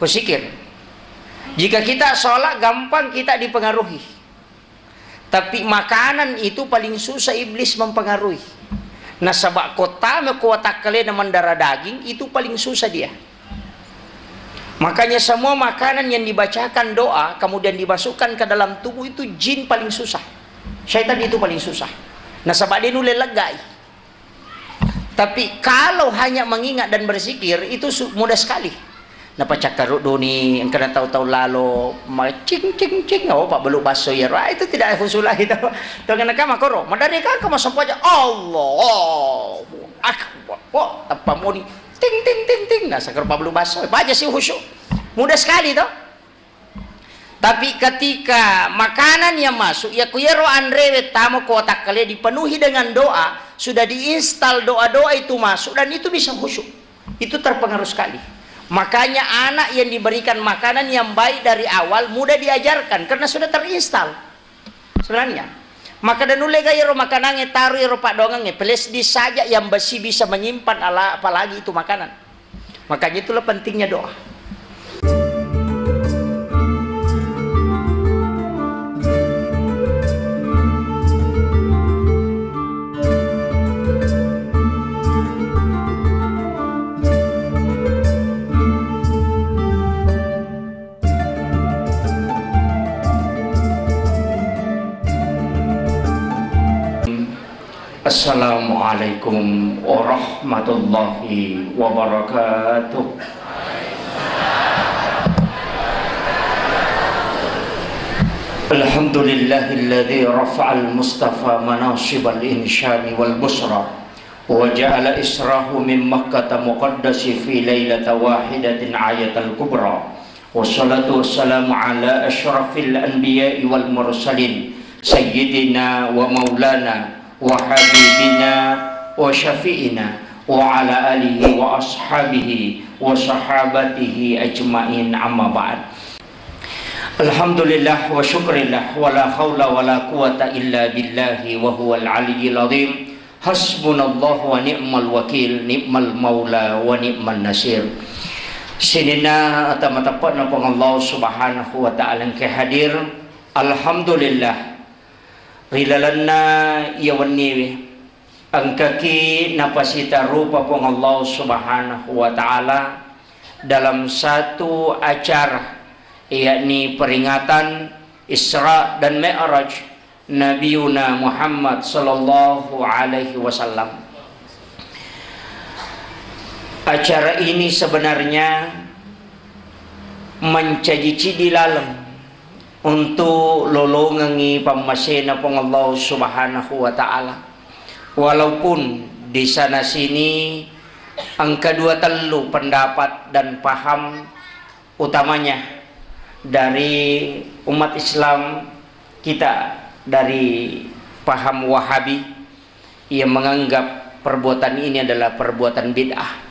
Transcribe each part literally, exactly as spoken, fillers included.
Pesikir. Jika kita sholat, gampang kita dipengaruhi. Tapi makanan itu paling susah iblis mempengaruhi. Nasaba kota me kuatakkalena mendarah daging, itu paling susah dia. Makanya semua makanan yang dibacakan doa, kemudian dimasukkan ke dalam tubuh, itu jin paling susah. Syaitan itu paling susah. Nasaba dia nulle leggai. Tapi kalau hanya mengingat dan berzikir, itu su-, mudah sekali. Napacakkaruduni, engkana tau-tau lalo, ma-, cing, cing, cing, oh, pabbelu basso iyaro. Ah, itu tidak khusyuk lagi, tau. Tau ngena kama koro, madari kaka masempajang, Allahu Akbar. Oh, tappa moni, ting, ting, ting, ting. Nah, sakar pabbelu basso, baja si khusyuk. Mudah sekali, tau. Tapi ketika makanan yang masuk, ya kuyero anrewe tamo kuatakkale dipenuhi dengan doa, sudah diinstal doa-doa itu masuk dan itu bisa khusyuk. Itu terpengaruh sekali. Makanya anak yang diberikan makanan yang baik dari awal mudah diajarkan karena sudah terinstal. Sebenarnya. Maka dan nulle ga iyaro makanangnge taro iyaro paddoangengnge, flash disk saja yang besi bisa menyimpan ala-, apalagi itu makanan. Makanya itulah pentingnya doa. Assalamualaikum warahmatullahi wabarakatuh. Alhamdulillahilladzi rafa'al mustafa manasibal insyami wal busra. وجعل إسراه من مكة مقدس في ليلة واحدة آية الكبرى. والصلاة والسلام على أشرف الأنبياء والمرسلين سيدنا ومولانا وحبيبنا وشفيعنا وعلى آله وأصحابه وصحابته أجمعين، أما بعد. الحمد لله وشكر لله ولا حول ولا قوة إلا بالله وهو العلي العظيم. Hasbunallahu wa ni'mal wakil, ni'mal maula wa ni'man nasir. Sininna ata mateppe'na Puang Allah Subhanahu wa Ta'ala engka hadir. Alhamdulillah. Ri lalenna iya wenniwe, engkaki napasitarupa Puang Allah Subhanahu wa Ta'ala dalam satu acara, yakni peringatan Isra dan Mi'raj Nabiuna Muhammad sallallahu alaihi wasallam. Acara ini sebenarnya mancaji cidi laleng untuk lolongengngi pammasena Puang Allah Subhanahu wa Ta'ala. Walaupun di sana sini engka dua tellu pendapat dan paham, utamanya dari umat Islam kita dari paham Wahabi yang menganggap perbuatan ini adalah perbuatan bid'ah.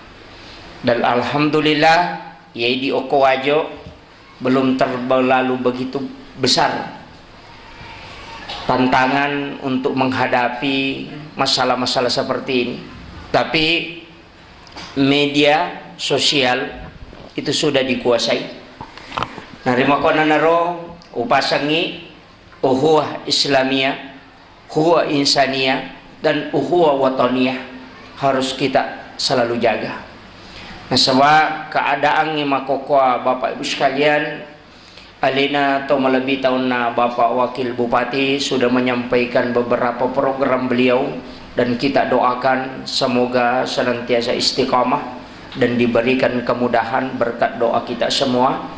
Dan alhamdulillah, ya di Okowajo belum terlalu begitu besar tantangan untuk menghadapi masalah-masalah seperti ini. Tapi media sosial itu sudah dikuasai. Narimakkuannanaro upasengngi ukhuwah Islamiyah, ukhuwah insaniyah, dan ukhuwah wataniyah harus kita selalu jaga. Nasaba keadaangnge makkokkoe, Bapak Ibu sekalian, alena to malebbi taunna Bapak Wakil Bupati sudah menyampaikan beberapa program beliau, dan kita doakan semoga senantiasa istiqamah dan diberikan kemudahan berkat doa kita semua,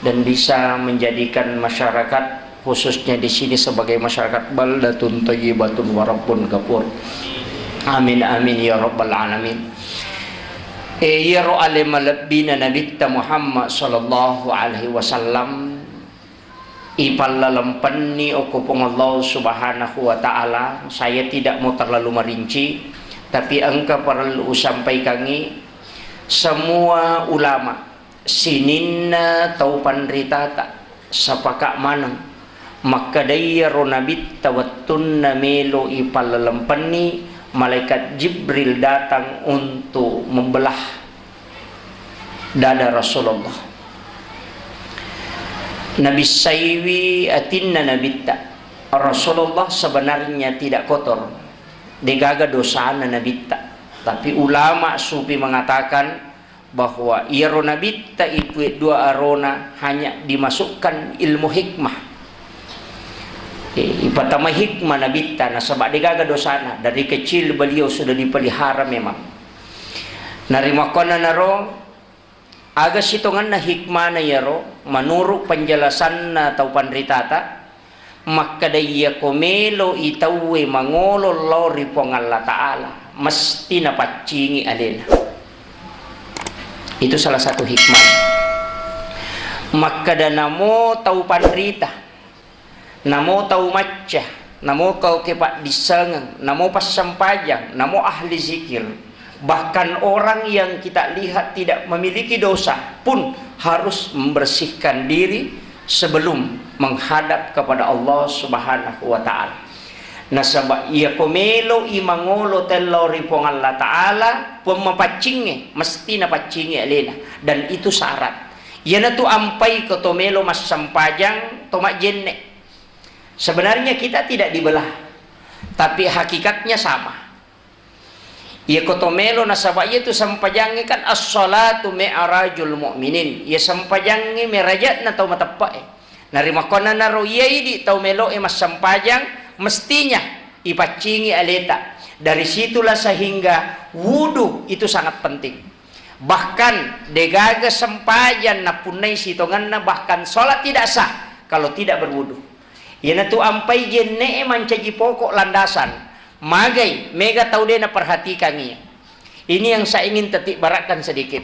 dan bisa menjadikan masyarakat, khususnya di sini sebagai masyarakat baldatun thayyibatun wa rabbun ghafur. Amin, amin, ya rabbal alamin. E, iyaro ale malebbina Nabitta Muhammad sallallahu alaihi wasallam ipallalempenni okko Puang Allah Subhanahu wa Ta'ala. Saya tidak mau terlalu merinci, tapi engka perlu usampaikangi, semua ulama sininna tau panritata sapaka maneng makkedai iyaro Nabitta wettunna melo ipallalempenni, malaikat Jibril datang untuk membelah dada Rasulullah. Nabissaiwi atinna Nabitta. Rasulullah sebenarnya tidak kotor, degaga dosana Nabitta. Tapi ulama sufi mengatakan bahwa iyaro Nabitta ipue dua arona hanya dimasukkan ilmu hikmah. Eh, ipatama hikmah Nabitta, nasaba degaga dosana. Dari kecil beliau sudah dipelihara memang. Narimakkuannanaro, aga sitongenna hikmana iyaro, menurut penjelasanna tau panritata, makkeda, iyako meloi tauwe mangolo lao ri Puang Allah Ta'ala, mesti napaccingi alena. Itu salah satu hikmah. Makkeda namo tau panrita, namo tau macca, namo kau ke paddissengeng, namo passempajang, namo ahli zikir, bahkan orang yang kita lihat tidak memiliki dosa pun harus membersihkan diri sebelum menghadap kepada Allah Subhanahu wa Ta'ala. Nasaba iyako meloi mangolo tellao ri Puang Allah Ta'ala, Puang mapaccingnge, mesti napaccingi alena. Dan itu syarat. Iyanatu ampai ko to melo massempajang, to majjenne. Sebenarnya kita tidak dibelah, tapi hakikatnya sama. Iyako to melo, nasaba iyatu sempajangnge kan as-salatu mi'rajul mu'minin. Iya sempajangnge merajatna tau mateppe'e. Narimakkuannanaro iya idi tau melo'e massempajang, mestinya ipaccingi aleta. Dari situlah sehingga wudu itu sangat penting. Bahkan degaga sempajang napunnai sitongenna, bahkan sholat tidak sah kalau tidak berwudu. Iyanatu ampai jenne'e mancaji pokok landasan. Magai, mega tau de naperhatikangi. Ini yang saya ingin titik beratkan sedikit.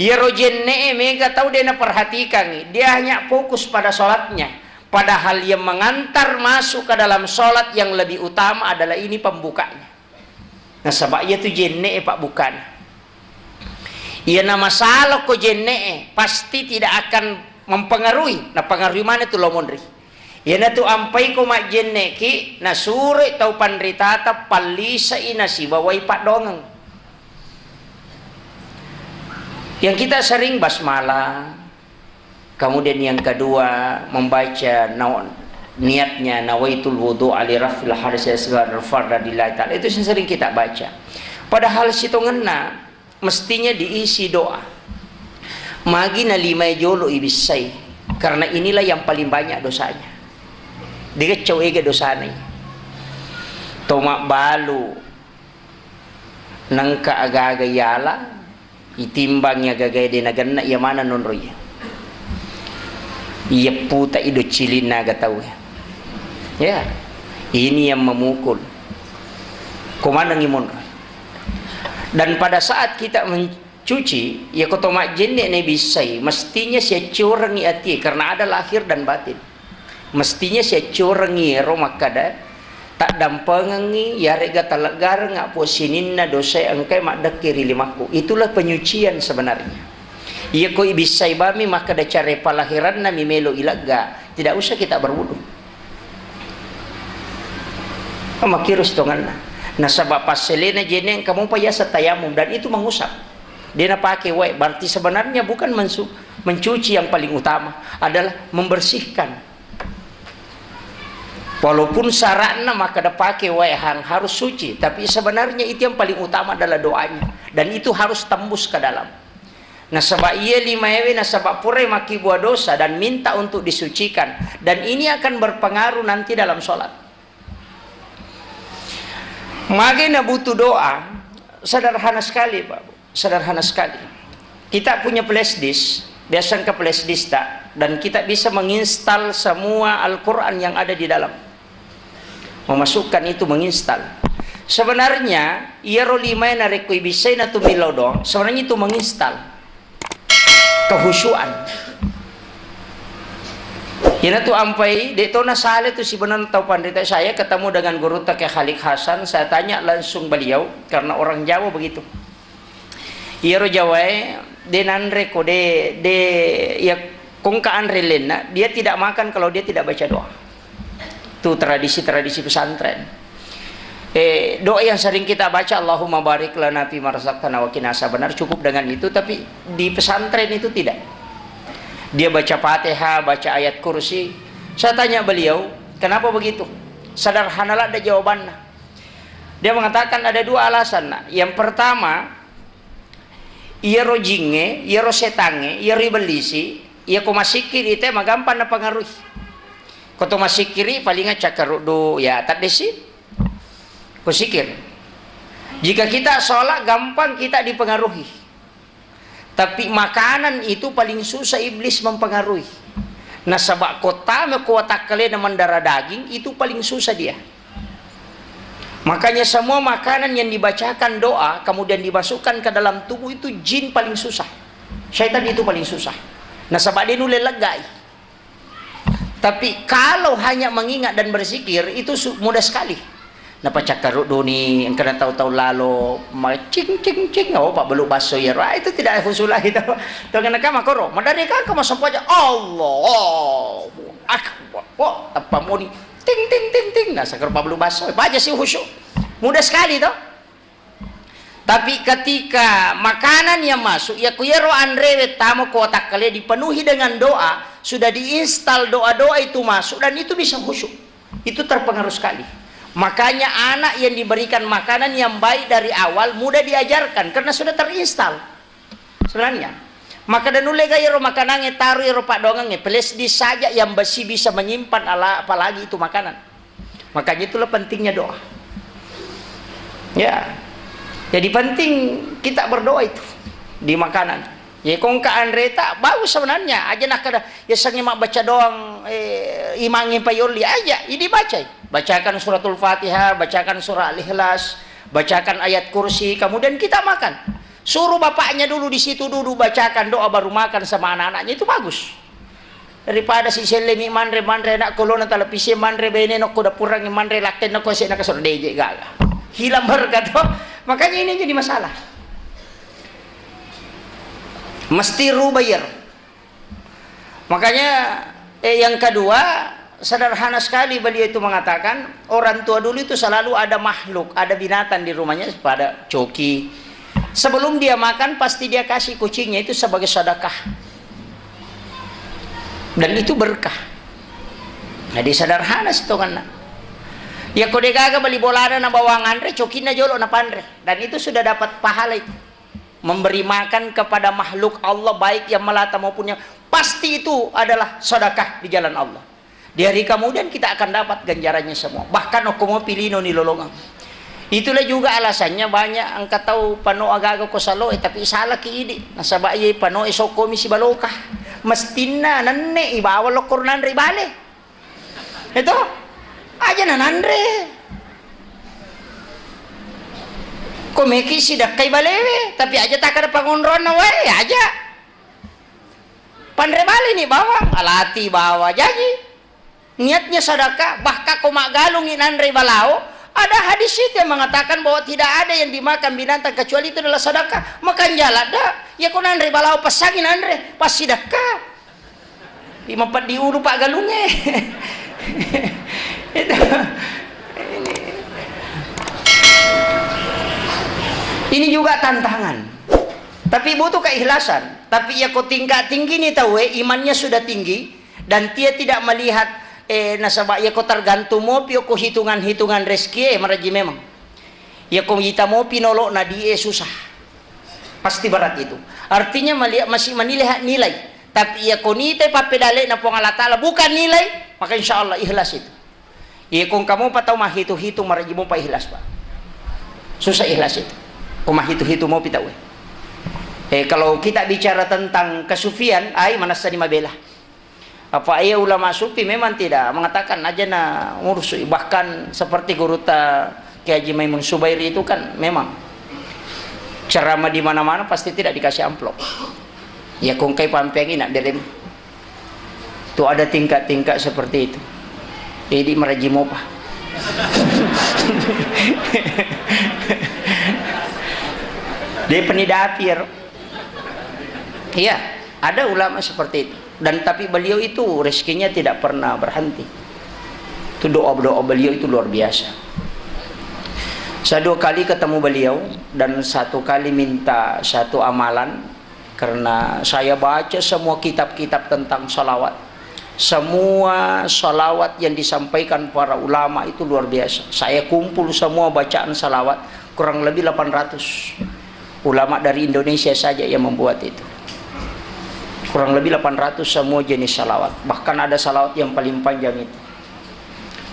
Iyaro jenne'e mega tau de naperhatikangi. Dia hanya fokus pada sholatnya. Padahal yang mengantar masuk ke dalam sholat yang lebih utama adalah ini pembukanya. Nasaba iyatu jenne'e pabbukana. Iyana masalah ko jenne'e, pasti tidak akan mempengaruhi. Napengaruhi mana tu lao monri. Iyanatu ampai ko majjenne'ki, nasuroi tau panritata pallisai nasibawai paddongeng. Yang kita sering basmalah, kemudian yang kedua, membaca na-, niatnya, "Nawaitul wudu'a li raf'il hadasi asghar fardan lillahi ta'ala." Itu yang sering kita baca. Padahal sitongenna mestinya diisi doa. Magi nalimae jolo ibissai, karena inilah yang paling banyak dosanya. Degaga cau ega dosanai. To mabbalu nengka agaga yala, itimbangi agagae de nagenna, iya maneng nonro iya. Iya puta ido cilinna aga tau. Ya, ini yang memukul. Ko manengi monro. Dan pada saat kita mencuci, ya ko to majjenne ne bissai, mestinya siaccorengi atie, karena ada lahir dan batin. Mestinya siaccorengi ero makkada, taddampengengngi, yarega taleggareng appo sininna dosae engkae maddekke ri limakku. Itulah penyucian sebenarnya. Iya ko ibissai bami makkada care palahiranna mi melo ilegga, tidak usah kita berwudu. Makkiro sitongenna. Nasaba passelena jenne engka mopa yaseng tayamum, dan itu mengusap. Dia napake wae, berarti sebenarnya bukan mensu-, mencuci yang paling utama, adalah membersihkan. Walaupun syaratna makkada pake wae hang harus suci, tapi sebenarnya itu yang paling utama adalah doanya, dan itu harus tembus ke dalam. Nasaba iya limaewe nasaba purai makkibua dosa dan minta untuk disucikan, dan ini akan berpengaruh nanti dalam sholat. Mage nabutuh doa, sederhana sekali, Pak Bu. Sederhana sekali. Kita punya flash disk, biasa engka flash disk tak? Dan kita bisa menginstal semua Al-Quran yang ada di dalam. Memasukkan itu, menginstal. Sebenarnya, iyaro limae narekko ibissai natumillau doang, sebenarnya itu menginstal kehusyuan. Iyanatu ampai, de to nasale tu sibenarna tau panrita. Saya ketemu dengan gurutta Kiai Khalid Hasan, saya tanya langsung beliau, karena orang Jawa begitu. Iyaro Jawae, de nanre ko, de, de, ya, kongka anre lenna, dia tidak makan kalau dia tidak baca doa. Itu tradisi-tradisi pesantren. Eh, doa yang sering kita baca, "Allahumma barik lana fima razaqtana wa qina azabannar," cukup dengan itu, tapi di pesantren itu tidak. Dia baca Fatihah, baca ayat kursi. Saya tanya beliau, "Kenapa begitu?" Sederhana ladde jawabanna. Dia mengatakan ada dua alasan, Nak. Yang pertama, iyaro jingnge, iyaro setangnge, iyaro ibellisi, iya ko massikkiri te magampang napengaruhi. Ko to massikkiri palinga cakkaruddu, ya, taddesi. Ko sikir. Jika kita sholat, gampang kita dipengaruhi. Tapi makanan itu paling susah iblis mempengaruhi. Nasaba ko tama ko watakkalena mendarah daging, itu paling susah dia. Makanya semua makanan yang dibacakan doa, kemudian dimasukkan ke dalam tubuh, itu jin paling susah. Syaitan itu paling susah. Nasaba de nulle leggai. Tapi kalau hanya mengingat dan berzikir, itu su-, mudah sekali. Napacakkarudduni, engkana tau-tau lalo, ma-, cing, cing, cing, oh, pabbelu basso iyaro. Ah, itu tidak khusyuk lagi, tau. Tau kena kama koro, maderri kaka massempajang, Allahu Akbar. Oh, tappa moni, ting, ting, ting, ting. Nah, sakero pabbelu basso, baja si khusyuk. Mudah sekali, tau. Tapi ketika makanan yang masuk, ya kuyero anrewe tamo ko watakkale dipenuhi dengan doa, sudah diinstal doa-doa itu masuk dan itu bisa khusyuk. Itu terpengaruh sekali. Makanya anak yang diberikan makanan yang baik dari awal mudah diajarkan karena sudah terinstal. Sebenarnya, maka dan nulle ga iyaro makanangnge taru iyaro paddoangengnge, flash disk saja yang besi bisa menyimpan ala-, apalagi itu makanan. Makanya itulah pentingnya doa. Ya. Jadi penting kita berdoa itu di makanan. Ya, ko engka anreta bagus sebenarnya. Aja nakkeda, ya, sengi mabbaca doang, eh, imangnge payolli aja, ini bacai. Bacakan suratul Fatihah, bacakan surah Al-Ikhlas, bacakan ayat kursi, kemudian kita makan. Suruh bapaknya dulu di situ duduk bacakan doa baru makan sama anak-anaknya, itu bagus. Daripada si sellemi manre, manre anak kolona televisi manre bene nokko dapurangngi manre lakken nokko sena kasur deje gaga. Hilang berkat to. Makanya ini jadi masalah. Mesti rubah iyaro. Makanya, eh, yang kedua, sederhana sekali beliau itu mengatakan, orang tua dulu itu selalu ada makhluk, ada binatang di rumahnya, pada coki. Sebelum dia makan, pasti dia kasih kucingnya itu sebagai sedekah. Dan itu berkah. Jadi sederhana sitonganna. Ya ko degaga beli bolana na bawang anre, cokinna jolo na panre. Dan itu sudah dapat pahala itu. Memberi makan kepada makhluk Allah, baik yang melata maupun yang, pasti itu adalah sedekah di jalan Allah. Di hari kemudian kita akan dapat ganjarannya semua. Bahkan okko mopi lino ni lolongang. Itulah juga alasannya banyak engka tau pano agaga ko salo, eh, tapi salah ki idi. Nasaba iya pano e sokko mi sibaloka. Mestinna nenne ibawa lokor nanre bale. Itu aja nananre. Ko meki sidakkai balewe, tapi aja takada pangonronna wae aja. Panre bale ni bawang, alati bawa jaji. Niatnya sedekah, bahkan ko maggalungi nanre balao, ada hadis itu yang mengatakan bahwa tidak ada yang dimakan binatang kecuali itu adalah sedekah. Makan jalan dah, ya ko nanre balao pesangi nanre, pas sidekah. Lima peddi ulu pak galunge. Itu. Ini. Ini juga tantangan. Tapi butuh keikhlasan. Tapi ya ko tingkat tinggi ni tau, eh, imannya sudah tinggi dan dia tidak melihat, eh, nasaba ya ko tergantung mopi ko hitungan-hitungan rezeki, eh, maraji memang. Ya ko ita mopi nolok na die susah. Pasti berat itu. Artinya melihat masih menilai nilai. Tapi iya ko nitai pappedalle'na Puang Allah Ta'ala bukan nilai, maka insya Allah ikhlas itu. Iya ko engka mopa tau mahitu-hitu maraji mopa ikhlas, Pak. Susah ikhlas itu. Ko mahitu-hitu mopi tau. Eh, kalau kita bicara tentang kesufian, ai manassa ni mabela. Apa iya ulama sufi memang tidak mengatakan aja na ngurusui, bahkan seperti guru ta Kiai Haji Maimun Subairi itu kan memang ceramah di mana-mana pasti tidak dikasih amplop. Ya kongkai pampeangi nak derem. Itu ada tingkat-tingkat seperti itu. Jadi meraji mopa. Dia penida api ya, Ro. Iya, ada ulama seperti itu. Dan tapi beliau itu rezekinya tidak pernah berhenti. Itu doa-doa beliau itu luar biasa. Saya dua kali ketemu beliau dan satu kali minta satu amalan, Karena saya baca semua kitab-kitab tentang salawat. Semua salawat yang disampaikan para ulama itu luar biasa. Saya kumpul semua bacaan salawat, kurang lebih delapan ratus. Ulama dari Indonesia saja yang membuat itu. Kurang lebih delapan ratus semua jenis salawat. Bahkan ada salawat yang paling panjang itu,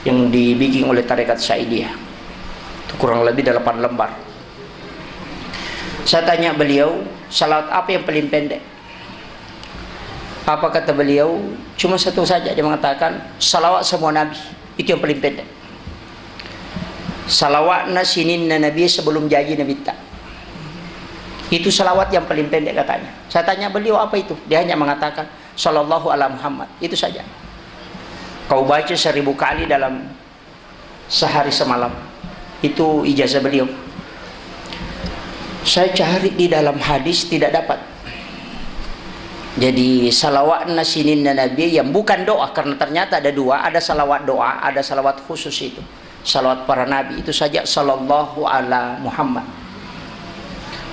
yang dibikin oleh Tarekat Saidiyah. Itu kurang lebih delapan lembar. Saya tanya beliau, salawat apa yang paling pendek? Apa kata beliau? Cuma satu saja, dia mengatakan, "Salawat semua nabi, itu yang paling pendek. Salawatna sininna nabi sebelum jaji nabitta. Itu salawat yang paling pendek," katanya. Saya tanya beliau, "Apa itu?" Dia hanya mengatakan, "Sallallahu ala Muhammad." Itu saja. Kau baca seribu kali dalam sehari semalam. Itu ijazah beliau. Saya cari di dalam hadis, tidak dapat. Jadi, salawatna sininna nabi yang bukan doa, karena ternyata ada dua, ada salawat doa, ada salawat khusus itu. Salawat para nabi itu saja, "Sallallahu ala Muhammad."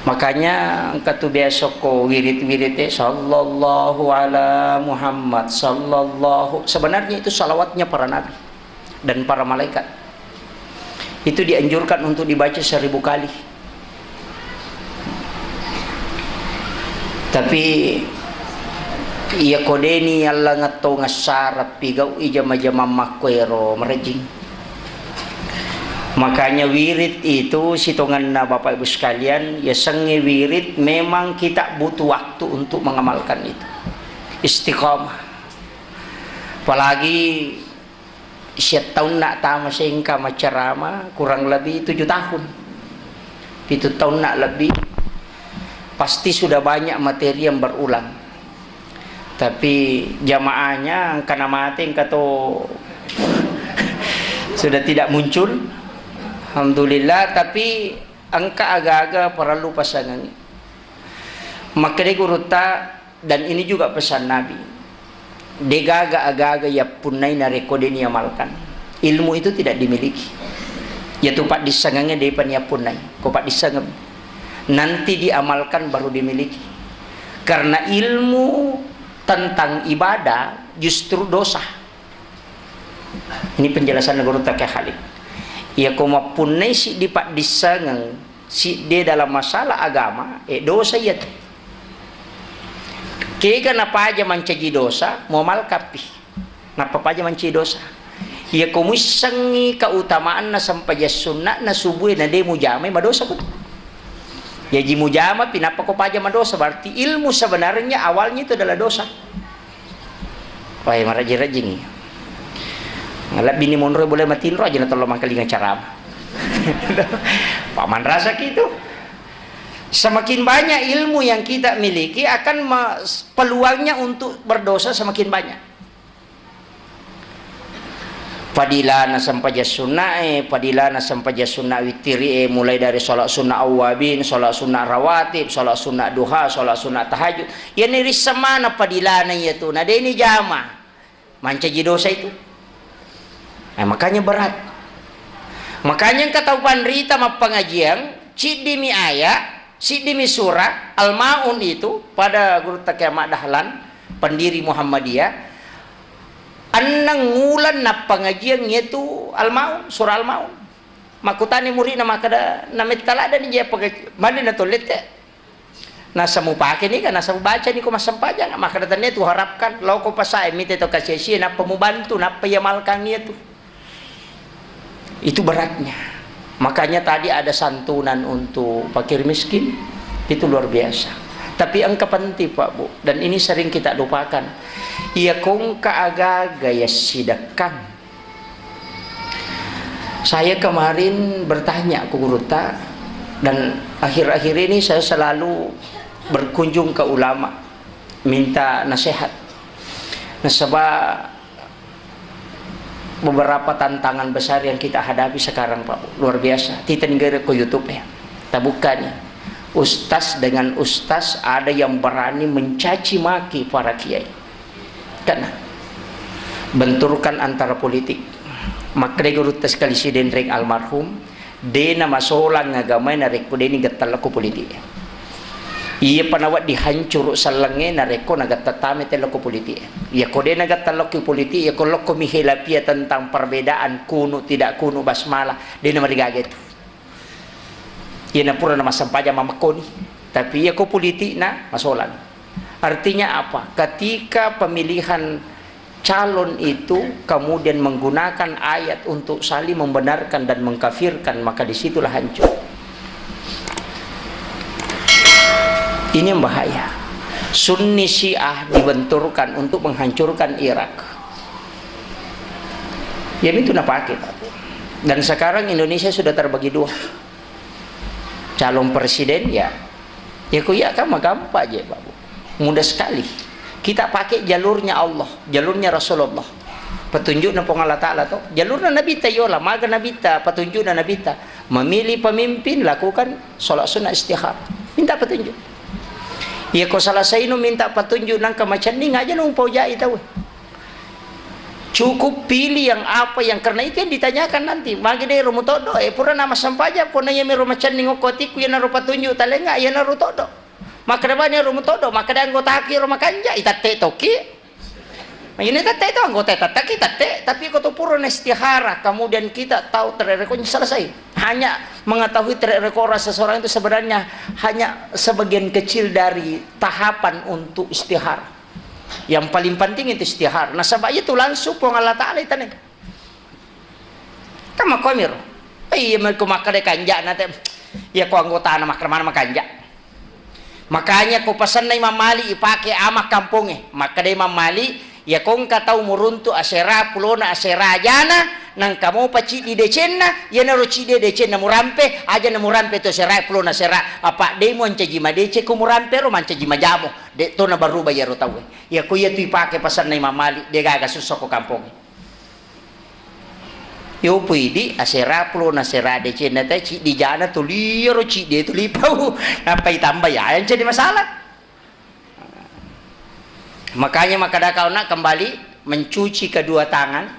Makanya engka tu biasa ko wirid-wirid, eh, "Sallallahu ala Muhammad, sallallahu." Sebenarnya itu salawatnya para nabi dan para malaikat. Itu dianjurkan untuk dibaca seribu kali. Tapi iya ko deni yallangetto ngassara pigau i jama-jamang makkoero merejing. Makanya wirid itu sitongenna Bapak Ibu sekalian, yasengnge wirid memang kita butuh waktu untuk mengamalkan itu. Istiqamah. Apalagi siattaunna tama sengka maccarama, kurang lebih tujuh tahun. Pitu taunna lebih, pasti sudah banyak materi yang berulang. Tapi jamaahnya engka namate, engka to sudah tidak muncul. Alhamdulillah, tapi engka aga-aga parellu pasangengi. Makkeda gurutta, dan ini juga pesan Nabi, degaga aga-aga yappunnai narekko de niamalkan. Ilmu itu tidak dimiliki. Yatu paddissengengnge depa niappunnai. Ko paddissengeng. Nanti diamalkan baru dimiliki. Karena ilmu tentang ibadah justru dosa. Ini penjelasan gurutta Kiai Khalid. Iya ko mappunnai siddi paddissengeng, siddi dalam masalah agama, eh, dosa iya tu. Kega napaja mancaji dosa, muamalkappi. Nappa paja mancaji dosa. Iya ko muissengngi keutamaanna sempajang sunna'na subuh na de mujamai, madosa ko tu. Jaji mujama pi nappa ko paja madosa, berarti ilmu sebenarnya awalnya itu adalah dosa. Wai, marajing-rajingi. Lebbi ni monro boleh matinro aja na tello mangkalinga carama. Paman rasa gitu. Semakin banyak ilmu yang kita miliki, akan me-, peluangnya untuk berdosa semakin banyak. Padilana sempajang sunnae, padilana sempajang sunna witiri'e, mulai dari sholat sunnah awwabin, sholat sunnah rawatib, sholat sunnah duha, sholat sunnah tahajud. Iyani risseng maneng padilana iyatu, na deni jama. Mancaji dosa itu. Nah, makanya berat. Makanya engka tau panrita mappangajiang, ciddimi aya, ciddimi sura, Al-Maun itu, pada gurutta Kiai Ahmad Dahlan, pendiri Muhammadiyah, enneng uleng nappangajiang iyatu Al-Maun, sura Al-Maun. Makkutani muridna makkeda, "Nametta laddani je appangaji-, mani natollette?" Nasa mupake ni kan, nasa mubaca ni ko massempajang, makkeda tania tu harapkan, lao ko pasae mite to kasi-asie, nappa mubantu, nappa iamalkan iyatu. Itu beratnya. Makanya tadi ada santunan untuk fakir miskin, itu luar biasa. Tapi engka penting, Pak, Bu, dan ini sering kita lupakan. Iya ko engka aga-aga yassidekkang. Saya kemarin bertanya ke gurutta, dan akhir-akhir ini saya selalu berkunjung ke ulama, minta nasihat. Nasaba beberapa tantangan besar yang kita hadapi sekarang, Pak, luar biasa. Titenggere ko YouTube ya. Tabukkani. Ustaz dengan ustaz ada yang berani mencaci maki para kiai. Karena benturkan antara politik. Makkeda gurutta sekali sidenreng almarhum, de namasolang agamae narekko deni gettallo ko politik. Iya pa nawedding hancuru sellengnge narekko nagatta tame te lokko politik. Iya ko de nagatta lokko politik, iya ko lokko mihelapia tentang perbedaan kunu tidak kunu basmalah, de namarigaga itu. Iya na pura namassempajang mamekkoni. Tapi iya ko politik na masolang. Artinya apa? Ketika pemilihan calon itu kemudian menggunakan ayat untuk saling membenarkan dan mengkafirkan, maka disitulah hancur. Ini yang bahaya. Sunni Syiah dibenturkan untuk menghancurkan Irak. Ya itu napake. Dan sekarang Indonesia sudah terbagi dua. Calon presiden ya. Ya ko iya kan magampang je, Babu. Mudah sekali. Kita pakai jalurnya Allah, jalurnya Rasulullah. Petunjukna Puang Allah Ta'ala to. Jalurna Nabitta yola, maga Nabitta, petunjukna Nabitta. Memilih pemimpin, lakukan sholat sunnah istikharah. Minta petunjuk. Iya ko salah sainu minta petunjuk nangka macenning aja numpau jai tau. Cukup pilih yang apa yang, karena itu yang ditanyakan nanti. Magi de ro mutoddo, eh, pura nama sempajang, pona iya mero macenning okko atikku, iya naro patunjuk talenga, iya naro toddo. Makkeda bani ro mutoddo, makkeda anggotaku ro makanja, itatte toki. Ini tatte itu anggota tatte, tatte, tapi ko tu pura na istihara, kemudian kita tahu track record selesai. Hanya mengetahui track record seseorang itu sebenarnya hanya sebagian kecil dari tahapan untuk istihara. Yang paling penting itu istihara. Nasaba itu langsung Puang Allah Ta'ala itane. Kan makkomi ro. Iya, meko makkeda kanja'na te. Iya, ko anggotana makkeda mana makanja. Makanya ko pasenna Imam Malik ipake ama kampongnge. Makkeda Imam Malik, iya ko engka tau muruntu asera pulona asera ajana, nangka mopa ciddi decenna, iyanaro ciddi decenna murampe, ajana murampe to asera pulona asera, apa de muancaji madeceng ko murampe ro mancaji majamo, de to nabaruba iyaro tauwe. Iya ko iya tu ipake pasenna Imam Malik, de gaga sussa ko kampongnge. Yopo idi asera pulo na asera decenna te ciddi jana tuli ro ciddi tuli pau. Nappa itamba ya yang jadi masalah. Makanya makkeda kau nak kembali mencuci kedua tangan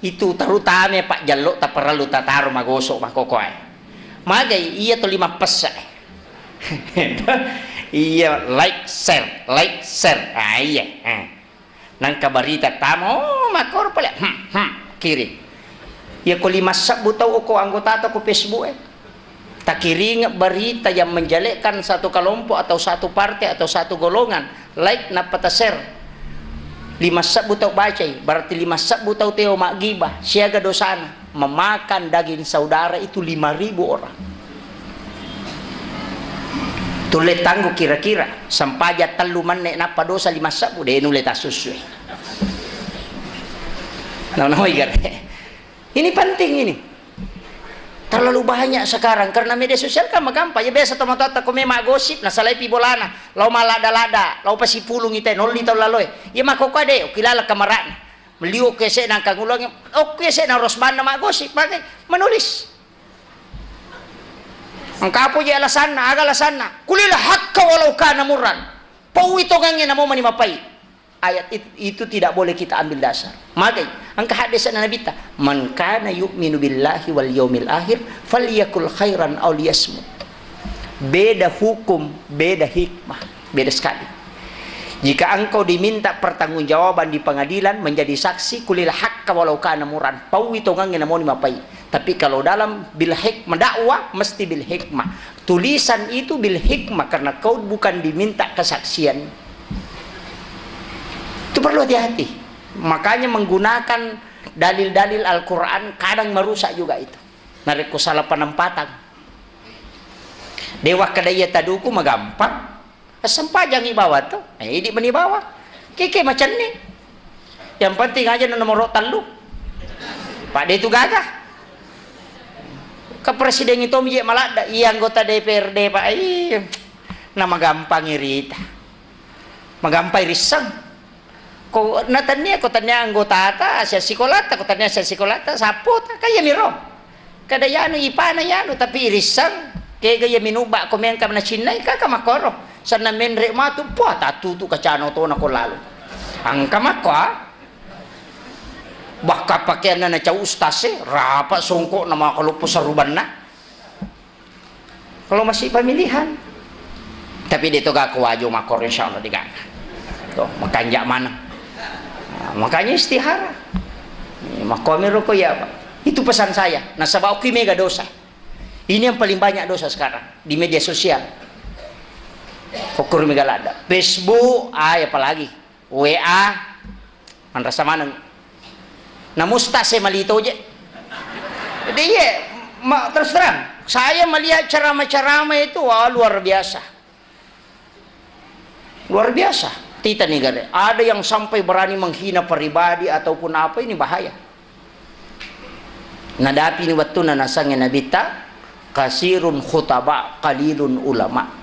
itu terutama Pak Jallo tak perlu tataro magosok makokoe. Magai iya tuli mappessa. Iya like share, like share. Ah iya. Eh. Nangka barita tama, oh, makkoro pale, hmm, hmm, kiring. Iya ko lima sebbu tau ko anggota ko Facebook e. Takiring berita yang menjelekkan satu kelompok atau satu partai atau satu golongan, like nappa ta-share. Lima sebbu tau bacai, berarti lima sebbu tau teo maggibah, siaga dosana. Memakan daging saudara itu lima ribu orang. Tulle tanggu kira-kira, sempaja tellu menne nappa dosa lima sebbu, de nulle tasussui. Nonoi gare. Ini penting ini. Terlalu banyak sekarang karena media sosial kan magampang. Ya biasa tomatoatta ko memang gosip, nasalai pi bolana, lao malada-lada, lao pasipulung ite, nolli tau laloe. Ya makkokkoe de, okilala kamarana. Meliuk kese nangka ngulangi, okke se na rosbanna maggosip, pakai menulis. Engka apa je alasanna? Aga alasanna? Kulil hakka walau kana murran. Paui tongangnge namo mani mapai. Ayat it-, itu tidak boleh kita ambil dasar. Magai, engka hadis na Nabitta, "Man kana yu'minu billahi wal yaumil akhir falyakul khairan aw liyasmut." Beda hukum, beda hikmah, beda sekali. Jika engkau diminta pertanggungjawaban di pengadilan menjadi saksi, kulil hakka walau kana murran, paui tongangnge namoni mapai. Tapi kalau dalam bil hikmah, dakwah mesti bil hikmah. Tulisan itu bil hikmah karena kau bukan diminta kesaksian. Itu perlu hati-hati. Makanya menggunakan dalil-dalil Al-Quran kadang merusak juga itu. Narekko salah penempatan. Dewa kedaya taduku magampang. Sempajangi bawang tu. Eh, idi meni bawang. Keke macenni. Yang penting aja nomor tellu. Pak de itu gagah. Ke presiden itu je maladda. Iya anggota D P R D, Pak. Iya. Nama gampang irita. Magampai risseng. Ko na tania, ko tania anggotata, sia sikolata, ko tania sia sikolata, sapota, kaya miro. Kada yanu ipana yanu, tapi irisseng, kega iya minuba ko mengka na cinnai, kaka makoro. Sanna menre matu, puah, tatutu kacano tona ko lalu. Angka makko, ah. Bahkan pakaianna na cau ustase, rapa songko nama kaloppo sarubanna. Kalau masih pemilihan, Tapi de' to gako wajo makkoro, insyaallah de' gaga. To, makanja' maneng. Nah, makanya istihara. Makkomiro ko ya, Pak. Itu pesan saya. Nasaba' okki mega dosa. Ini yang paling banyak dosa sekarang di media sosial. Kokkur mega ladda. Facebook, ah, apalagi. W A, manrasa maneng. Namusta saya malito je. Jadi, iya, ma-, terus terang, saya melihat ceramah-ceramah itu, wah, luar biasa. Luar biasa. Tita nih, gare. Ada yang sampai berani menghina pribadi ataupun apa, ini bahaya. Nadapini wettunna nasengnge Nabitta, "Kasirun khutaba, qalilun ulama."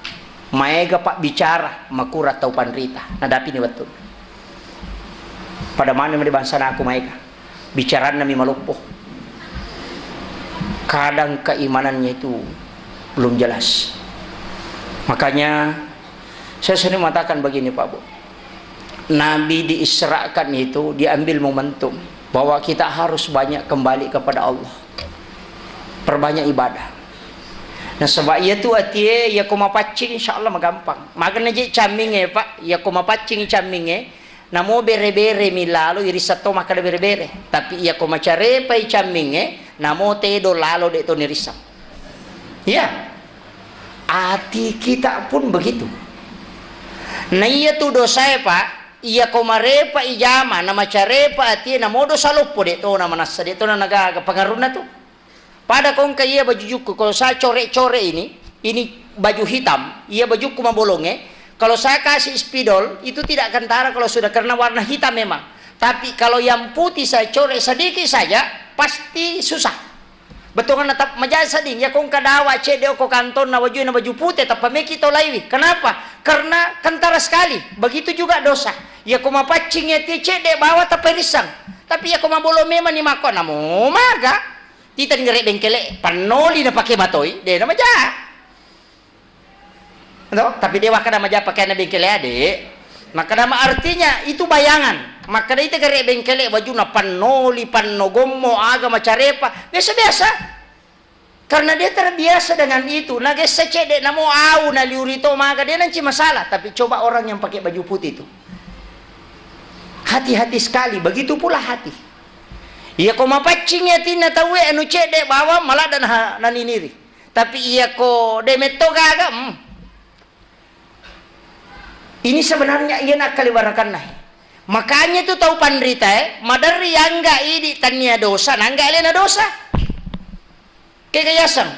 Maega pabbicara, makurang tau panrita. Nadapini wettunna. Pada maneng mede bangsana aku maega. Bicaranna mi maloppo. Kadang keimanannya itu belum jelas. Makanya, saya sering mengatakan begini, Pak Bu. Nabi diisrakan itu diambil momentum bahwa kita harus banyak kembali kepada Allah. Perbanyak ibadah. Nasaba' iya tu atie, iya ko mapaccing, insya Allah magampang. Magana je camminge, Pak, iya ko mapaccing camminge, namo bere-bere mi lalo, irisseng to makkeda bere-bere. Tapi iya ko macarepai camminge, namo tedo lalo, de' to nirisseng. Iya. Ati kita pun begitu. Na iya tu dosae, Pak, iya ko marepa ijama, na macarepa atie, namo dosa loppo, de' to na manassa, de' to na nagaga pengaruhna tu. Pada ko engka iya baju jukku, kalau saya coret-coret ini, ini baju hitam, iya bajukku mabolonge, kalau saya kasih spidol, itu tidak kentara kalau sudah, karena warna hitam memang. Tapi kalau yang putih saya coret sedikit saja, pasti susah. Bettuanna tap-, maja sedding, iya ko engka dawa cedde' okko kantonna wajue na baju pute, tappa meki to laiwi. Kenapa? Karena kentara sekali. Begitu juga dosa. Iya ko mapaccing iya tie cedde' bawa tappa irisseng. Tapi iya ko mabolong memang ni makko, namo maga. Tita ngerek bengkele, pannoli na pake matoi, de' na maja. To? Tapi de' wakkeda maja pakeanna bengkele ade. Makkeda ma-, artinya itu bayangan. Makkeda ita gare' bengkele, wajuna pannoli, panno gommo, aga macarepa, biasa-biasa. Karena dia terbiasa dengan itu. Nagessa cedde' namo au naliuri to maga, de' nanci masalah. Tapi coba orang yang pakai baju putih itu. Hati-hati sekali, begitu pula hati. Iya ko mapaccing atinna tauwe anu cedde' bawang, maladda na-, naniniri. Tapi iya ko de' metto gaga, hmm. Ini sebenarnya iya nakkaliwarakanna. Makanya itu tau panritae, maderri angga idi' tania dosa, nangga alena dosa. Kega yaseng,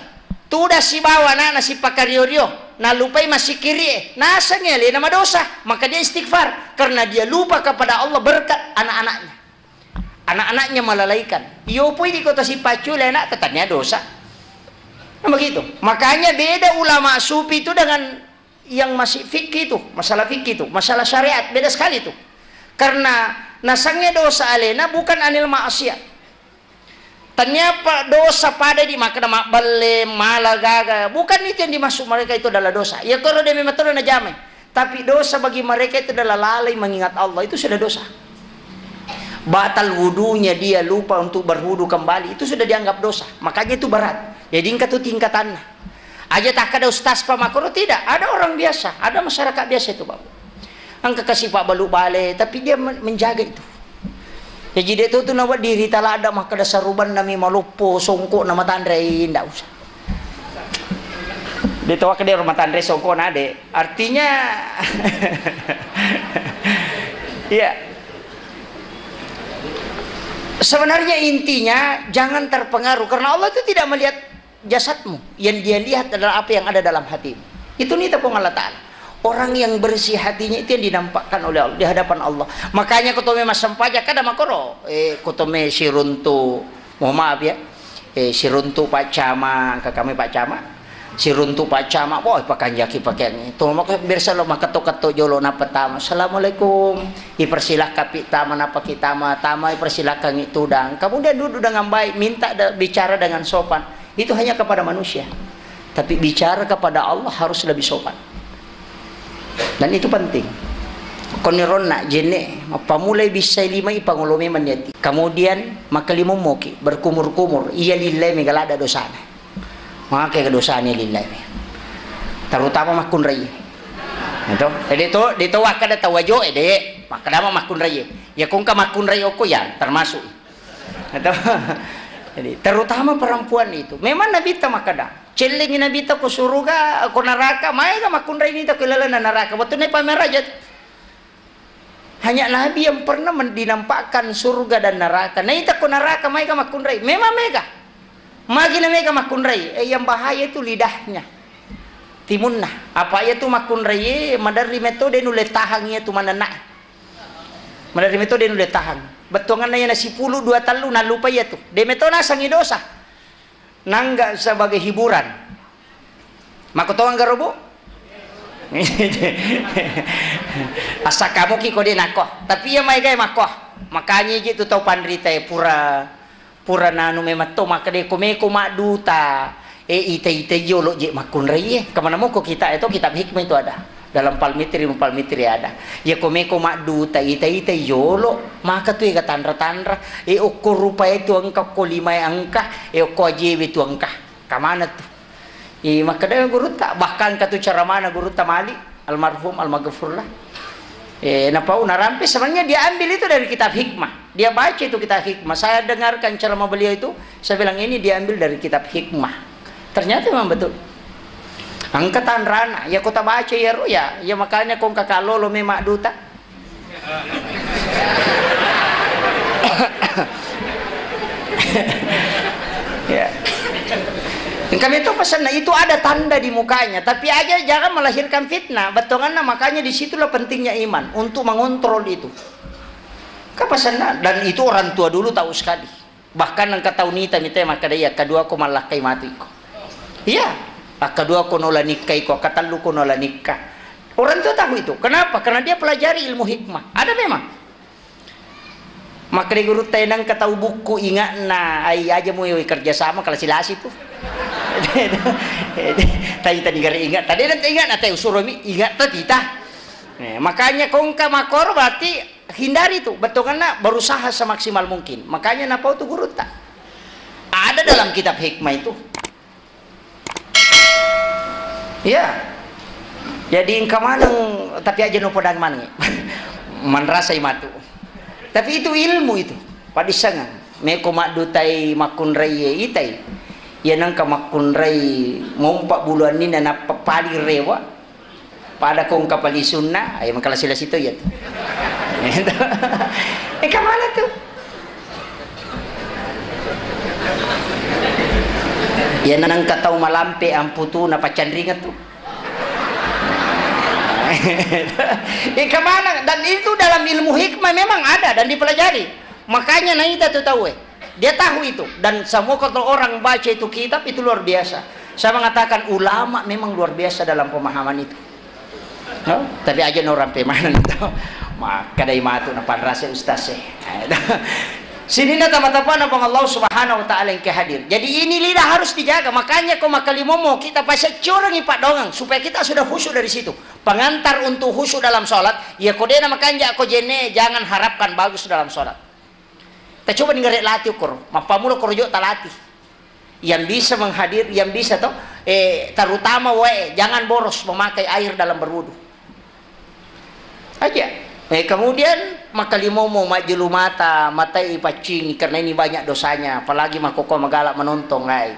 tudang sibawa ana'na sipakario-rio, nalupai massikkiri'e, nasengngi alena madosa, maka dia istighfar, karena dia lupa kepada Allah berkat anak-anaknya. Anak-anaknya melalaikan. Iyopoi di kota sipaccule anak, tetania dosa. Nah, begitu. Makanya beda ulama sufi itu dengan yang masih fikih itu, masalah fikih itu, masalah syariat, beda sekali itu. Karena nasengnge dosa alena bukan anil maksiat. Tania pa-, dosa pada di makkeda mabbelle, mala gaga. Bukan itu yang dimaksud mereka itu adalah dosa. Ya kalau dia memang terus najamai. Tapi dosa bagi mereka itu adalah lalai mengingat Allah. Itu sudah dosa. Batal wudunya dia lupa untuk berwudu kembali. Itu sudah dianggap dosa. Makanya itu berat. Jadi engka tu tingkatanna. Aja takkada ustaz pa makkoro, tidak. Ada orang biasa. Ada masyarakat biasa itu, Pak. Engka kasi pabbalu bale, tapi dia men-, menjaga itu. Jaji de' to tu nawedding rita ladda makkeda sarubanna mi maloppo songko'na matanre, ndak usah. De' to wakkeda ro matanre songko'na de'. Artinya, iya. Sebenarnya intinya jangan terpengaruh karena Allah itu tidak melihat jasadmu, yang Dia lihat adalah apa yang ada dalam hatimu. Itu nita Puang Allah Ta'ala. Orang yang bersih hatinya itu yang dinampakkan oleh Allah, di hadapan Allah. Makanya ko tome massempajang kada makkoro, eh, ko tome siruntu, mohon maaf ya, eh, siruntu Pak Camat, engka kami Pak Camat, siruntu Pak Camat, wah, pakanjaki pakeangnge. To maka biasa lo maketto-ketto jolo nappa tama. Assalamualaikum. Ipersilahkan pi tama, nappa ki tama, tama ipersilahkan i tudang. Kemudian duduk dengan baik, minta de-, bicara dengan sopan. Itu hanya kepada manusia. Tapi bicara kepada Allah harus lebih sopan. Dan itu penting. Konironna jenne, mappamulai bissai limai pangolo memang niati. Kemudian makkalimummoki, berkumur-kumur, iya lillae mega ladda dosana. Maka dosana lillae. Terutama makkunrai. Itu, jadi to, di to wakkada tau ajo e, de, makkada ma makkunrai. Ya kongka makkunrai okko ya, termasuk. Atau, jadi, terutama perempuan itu. Memang Nabitta makkada, cellengi Nabitta ko suruga, ko neraka, maega makkunrai nita ko ilalenna neraka. Wettunna pameraja tu. Hanya Nabi yang pernah men-, dinampakkan surga dan neraka. Naita ko neraka, maega makkunrai. Memang mega. Magi na mega makkunrai. Eh, yang bahaya itu lidahnya. Timunna. Apa iya tu makkunrai, eh, maderri metode nulle tahang iya tu manenna. Maderri metode nulle tahang. Bettuanganna iya na sipulu dua tellu nallupa iya tu. De meto nasengi dosa. Nangga sebagai hiburan. Makkutoang garo, Bu? Assakamuki ko de nako. Tapi iya maegae makko. Makanya je tu tau panrita e pura, pura nanu memang to makkeda ko meko madduta. E ita-ita yolo je makkunrai e. Kemana moko kita itu kitab hikmah itu ada. Dalam Palmitri, Palmitri ada. Ya ko meko madduta ita-ita yolo, maka tu ega tanra-tanra. E okko rupa itu engka, okko lima engka, e okko ajewe tu engka. Kamana tu? I, makkeda gurutta, bahkan katu ceramana gurutta Malik, almarhum, almaghfurlah. Eh, napau narampe, sebenarnya dia ambil itu dari kitab hikmah. Dia baca itu kitab hikmah. Saya dengarkan ceramah beliau itu, saya bilang, "Ini diambil dari kitab hikmah." Ternyata memang betul. Engka tanrana, ya kota baca ya ro ya, ya makanya kong kakak lolo memang duta. Ya. Engka meto pesanna itu ada tanda di mukanya, tapi aja jangan melahirkan fitnah. Bettuanganna, makanya disitulah pentingnya iman untuk mengontrol itu. Ka pesanna, dan itu orang tua dulu tahu sekali. Bahkan engka tau nita mita makkeda, iya, kedua ko mallakkai matu iko. Iya, kedua ko nola nikka iko, ketellu ko nola nikka. Orang tua tahu itu. Kenapa? Karena dia pelajari ilmu hikmah. Ada memang. Makkeda gurutta, nengka tau bukku ingatna, ai aja mu kerja sama kalasi-lasi tu. Tadi tadi gare ingat, tadi nanti ingat, nanti usuromi ingat tadi tah. Eh, makanya kongka makor berarti hindari tu, bettuanganna berusaha semaksimal mungkin. Makanya napau tu gurutta. Ada dalam kitab hikmah itu. Iya. Jadi engka maneng, tapi aja no podang maneng. Manrasai matu. Tapi itu ilmu itu. Padissengang. Meko maddutai makkunrai itai. Iya nengka makkunrai mompa bulu annina nappa paling rewa. Pada kong kapalisunna, ayo mengkalasi-lasi to iya tu. Eh, kemana tu? Iya nengka tau malampe amputu na pacanringan tu. Eh, kemana? Dan itu dalam ilmu hikmah memang ada dan dipelajari. Makanya naita tu tau eh. Dia tahu itu. Dan semua kalau orang baca itu kitab itu luar biasa. Saya mengatakan ulama memang luar biasa dalam pemahaman itu. No? Tapi aja no rampe maneng to. Makkadai matu na panrase ustaz e. Sininna tama-tamana Puang Allah Subhanahu wa Ta'ala yang hadir. Jadi ini lidah harus dijaga. Makanya ko makkalimomo kita pasti curangi paddoangeng supaya kita sudah khusyuk dari situ. Pengantar untuk khusyuk dalam sholat, ya ko dena makanja ko jenne, jangan harapkan bagus dalam sholat. Tacoba ninggare lati ukkoro, mappammula koro jo talati. Yang bisa menghadir, yang bisa to, eh, terutama wae, jangan boros memakai air dalam berwudu. Aja. Eh, kemudian makkalimomo majjulu mata, matai ipaccingi karena ini banyak dosanya, apalagi makkokko magala menonton, ai.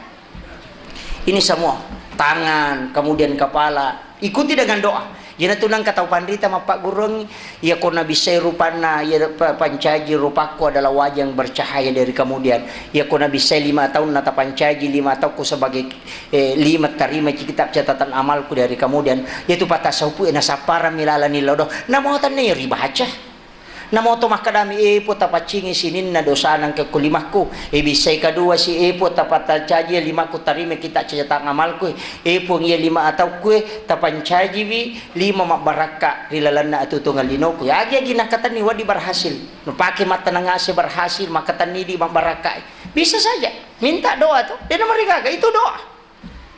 Ini semua, tangan, kemudian kepala, ikuti dengan doa. Iyanatu nengka tau panrita mappagguruangngi, iya ko nabissai rupanna, iya pa-, pancaji rupakku adalah wajah yang bercahaya dari kemudian. Iya ko nabissai lima tahun natapancaji lima tahunku sebagai, eh, lima tarima kitab catatan amalku dari kemudian. Iyatu patasaupu e nasapparammi lalani lao do. Namo tanne ribaca. Namo to makkedami, "E Puang, tapaccingi sininna dosana engka ko limakku." E, bissai kadua si, "E Puang, tapatancaji limakku, tarima kita catatan amalku. E Puang, iya lima ataukku e, tapancajiwi lima mabbarakka ri lalenna atutungang linoku." Agi-agi nakkatenni wedding berhasil. Nupake mattenang ase berhasil, makkatenni di mabbarakka. Bisa saja. Minta doa to. Dena marigaga, itu doa.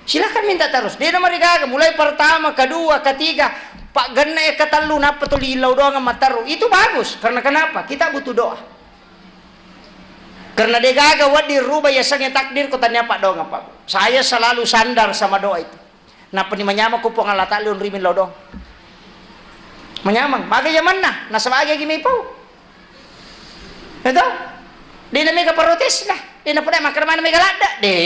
Silahkan minta terus. Dena marigaga, mulai pertama, kedua, ketiga, paggenna e katellu, nappa tuli illau doang matteru. Itu bagus. Karena kenapa? Kita butuh doa. Karena degaga wedding ruba yasengnge takdir ko tania paddoang apa. Saya selalu sandar sama doa itu. Nappani manyamako Puang Allah Ta'ala onrimi lao doang. Manyameng. Maga jamanna, nasaba agi-agi mepau. Betul? Dena mega protes lah. Dena pernah makan mana mega ladda. De.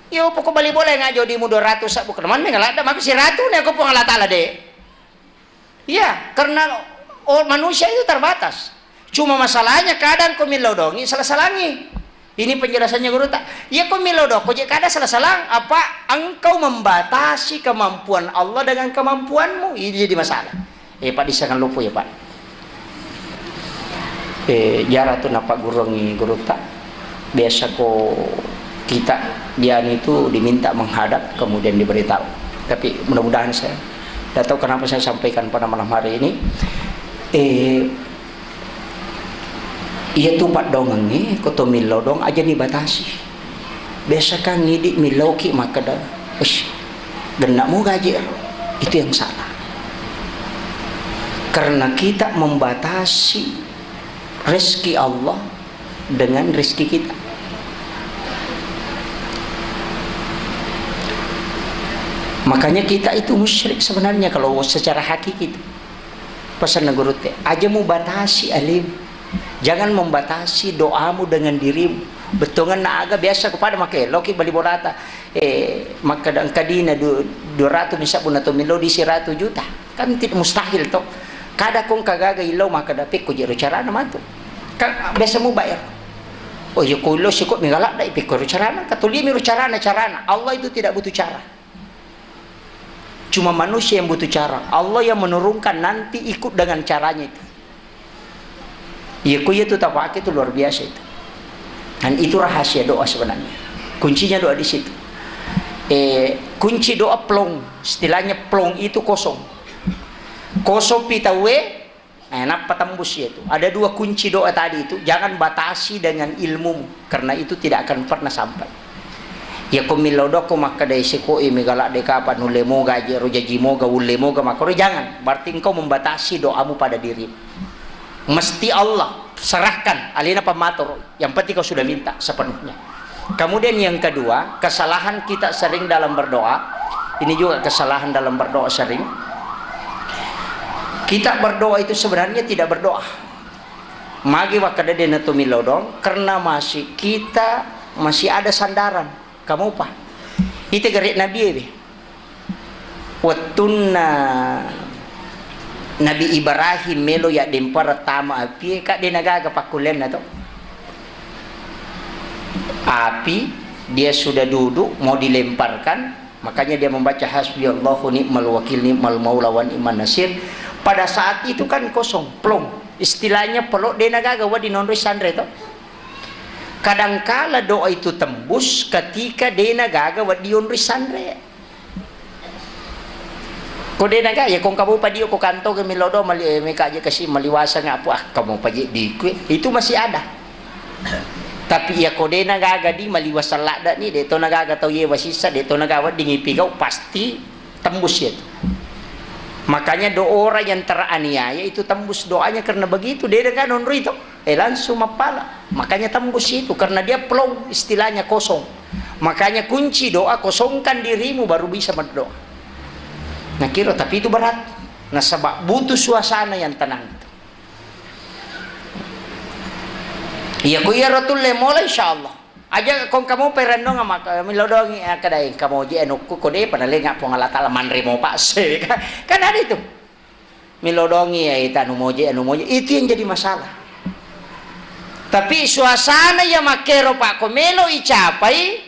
Yo, pokok bali bola yang ngajo di mudo ratu sabu. Mana mega ladda, maka si ratu ne aku Puang Allah Ta'ala de. Iya, karena, oh, manusia itu terbatas. Cuma masalahnya kadang ko millau dongi, salah-salangi. Ini penjelasannya guru tak? Ya ko millau doko je kada salah-salang, apa engkau membatasi kemampuan Allah dengan kemampuanmu? Ini jadi masalah. Eh, Pak, disangan lupa ya, Pak. Eh, jara tu napa gurungi guru tak? Biasa ko kita dia itu diminta menghadap, kemudian diberitahu. Tapi mudah-mudahan saya, tidak tahu kenapa saya sampaikan pada malam hari ini. Eh, iya tu paddoangengnge, ko to millau doang aja ni batasi. Biasa kan ngidi millauki makkeda, "Ush, genna mo gaji ero." Itu yang salah. Karena kita membatasi rezeki Allah dengan rezeki kita. Makanya kita itu musyrik sebenarnya kalau secara hakiki itu. Pesan guru te, aja mubatasi alim. Jangan membatasi doamu dengan dirimu. Bettuanna aga biasa kepada make loki bali bolata. Eh, makkeda engka dina du-, dua ratus misal buna to millau di seratus juta. Kan tidak mustahil to. Kada kong kagaga illau makkeda pekko jero carana matu. Kan biasa mubayar. Oh iya, ko illau siko mega ladda, pekko ro carana, katuli mi ro carana, carana. Allah itu tidak butuh cara. Cuma manusia yang butuh cara. Allah yang menurunkan, nanti ikut dengan caranya itu. Iya, ko iya tu tapake itu luar biasa itu. Dan itu rahasia doa sebenarnya. Kuncinya doa di situ. Eh, kunci doa plong, istilahnya plong itu kosong. Kosong pitawe, eh, nappa tembus itu. Ada dua kunci doa tadi itu, jangan batasi dengan ilmumu, karena itu tidak akan pernah sampai. Ya ko millau doko makkeda siko i mega ladde kapa nulle moga je ro jaji moga ulle moga makoro, jangan. Berarti engkau membatasi doamu pada dirimu. Mesti Allah serahkan, alena pammatoro. Yang penting kau sudah minta sepenuhnya. Kemudian yang kedua, kesalahan kita sering dalam berdoa. Ini juga kesalahan dalam berdoa sering. Kita berdoa itu sebenarnya tidak berdoa. Magi wakkeda de na to millau doang, karena masih kita masih ada sandaran. Kamu apa? Ite gare Nabi ebe. Wettunna Nabi Ibrahim melo yaddempareng tama apie, ka de nagaga pakkullenna to. Api, dia sudah duduk mau dilemparkan, makanya dia membaca hasbi Allahu ni'mal wakil ni'mal maula wa ni'man nasir. Pada saat itu kan kosong, plong. Istilahnya pelo de nagaga wa dinonroi sanre to. Kadangkala doa itu tembus ketika de nagaga wa dionroi sanre. Ko de naga, ya kong kamu padio ko kanto ke milo do mali, eh, meka aja kasi maliwasa ngapu, ah, kamu paji di kue. Itu masih ada. Tapi ya ko de nagaga di maliwasa ladda ni, de to nagaga tau ye wasisa, de to nagaga wedding ipigau, pasti tembus ya tu. Makanya doa orang yang teraniaya itu tembus doanya karena begitu, de naga nonroi to. Eh, langsung mappala. Makanya tembus itu, karena dia plong, istilahnya kosong. Makanya kunci doa, kosongkan dirimu, baru bisa berdoa. Nah, kira, tapi itu berat. Nasaba butuh suasana yang tenang. Iya, ko iya rotulle mola, insya Allah. Aja kong kamu perennong ama, milo doangi, eh, kedai kamu ji enukku, kode pada lenga Puang Allah Ta'ala manre mo pakse. Kan ada itu. Milo dongi ya, itu anu moje, anu moje. Itu yang jadi masalah. Tapi suasana ya makero, Pak, ko melo icapai,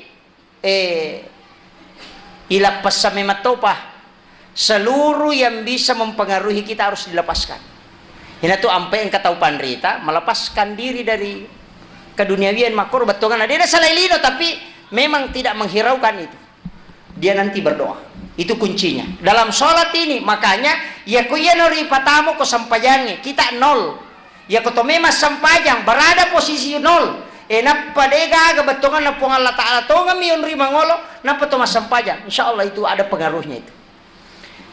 eh, ilappessa memang topa. Seluruh yang bisa mempengaruhi kita harus dilepaskan. Ina tu ampe engka tau panrita melepaskan diri dari keduniawian, makoro bettuanna. Dia ada salai lino, tapi memang tidak menghiraukan itu. Dia nanti berdoa. Itu kuncinya. Dalam sholat ini, makanya, ya ko iya nori patamo ko sempajangi, kita nol. Ya ko to memang sempajang, berada posisi nol. Eh, nappa de gaga bettonganna Puang Allah Ta'ala tongeng mi onri mangolo, nappa to massempajang. Insya Allah itu ada pengaruhnya itu.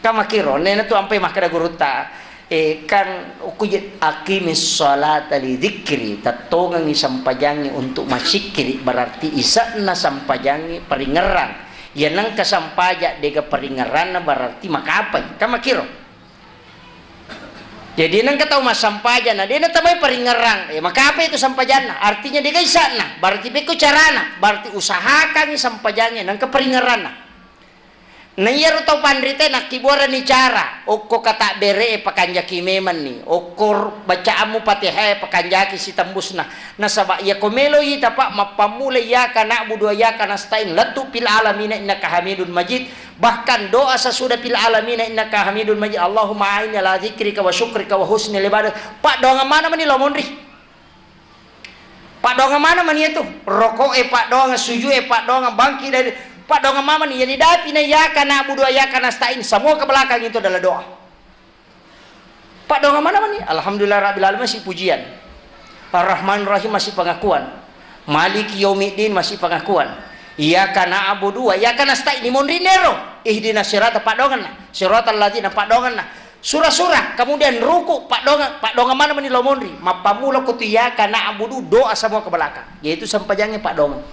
Kamakiro, nena tu ampai makkeda gurutta, Eh, kan ukujit, "Aqimis sholata li dzikri," tettongengi sempajangi untuk massikkiri, berarti ise'na sempajangi paringerrang. Iya nengka sempaja dega paringerranna berarti makapai. Kan makkiro. Jadi, nengka tau massempajang, na de' natamai paringngerang. Eh, maka apa itu sempajanna? Artinya, de' gaga isa'na. Berarti pekko carana? Berarti usahakangngi sempajangnge, nengka paringngeranna. Na iyaro tau panrita nakkibbuarani cara, okko katabbere e pakanjaki memanni, okko bacaammu Fatihah e pakanjaki sitembusna. Nasaba iyako melo ita, Pak, mappammula iyyaka na'budu wa iyyaka nasta'in, lettu fil alamina innaka hamidun majid, bahkan doa sesudah fil alamina innaka hamidun majid, Allahumma a'inni ala dzikrika wa syukrika wa husnil ibadah, paddoangeng maneng mani lao monri. Paddoangeng maneng mani iyatu. Roko'e paddoangeng, suju'e paddoangeng, bangki dari paddoangeng maneng mani. Jadi dapi na iyyaka na'budu wa iyyaka nasta'in, semua ke belakang itu adalah doa. Paddoangeng maneng mani. Alhamdulillah rabbil alamin masih pujian. Ar-Rahman Rahim masih pengakuan. Maliki yaumiddin masih pengakuan. Iyyaka na'budu wa iyyaka nasta'in. Ni monri nero. Ihdinas sirata paddoangenna. Siratal ladzina paddoangenna. Sura-sura, kemudian ruku, paddoangeng, paddoangeng maneng mani lao monri. Mappammula ko tu iyyaka na'budu, doa semua ke belakang. Yaitu sempajangnge paddoangeng.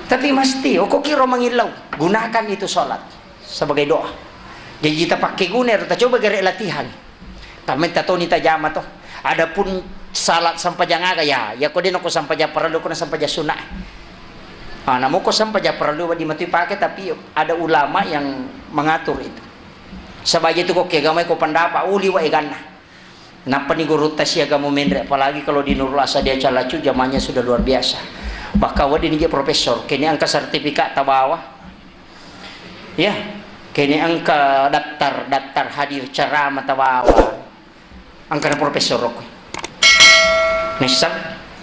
Tapi mesti, okko kiro mangillau, gunakan itu salat sebagai doa. Jadi tapakkeguna ero, tacoba gare latihan. Tammetta toni tajama to. Adapun salat sempajang aga, ya, ya ko de' nako sempajang parellu, ko na sempajang sunna. Ah, namo ko sempajang parellu, wedding matu ipake, tapi ada ulama yang mengatur itu. Saba' iyatu ko kegamai ko pendapat, uli wa eganna. Nappani gurutta siaga mumenre, apalagi kalau di Nurul Asadiah Calacu, jamanya sudah luar biasa. Bahkan wedding ni je profesor, kene engka sertifikat tabawa. Ya, kene engka daftar, daftar hadir ceramah tabawa. Engkana profesor rokko. Nisseng,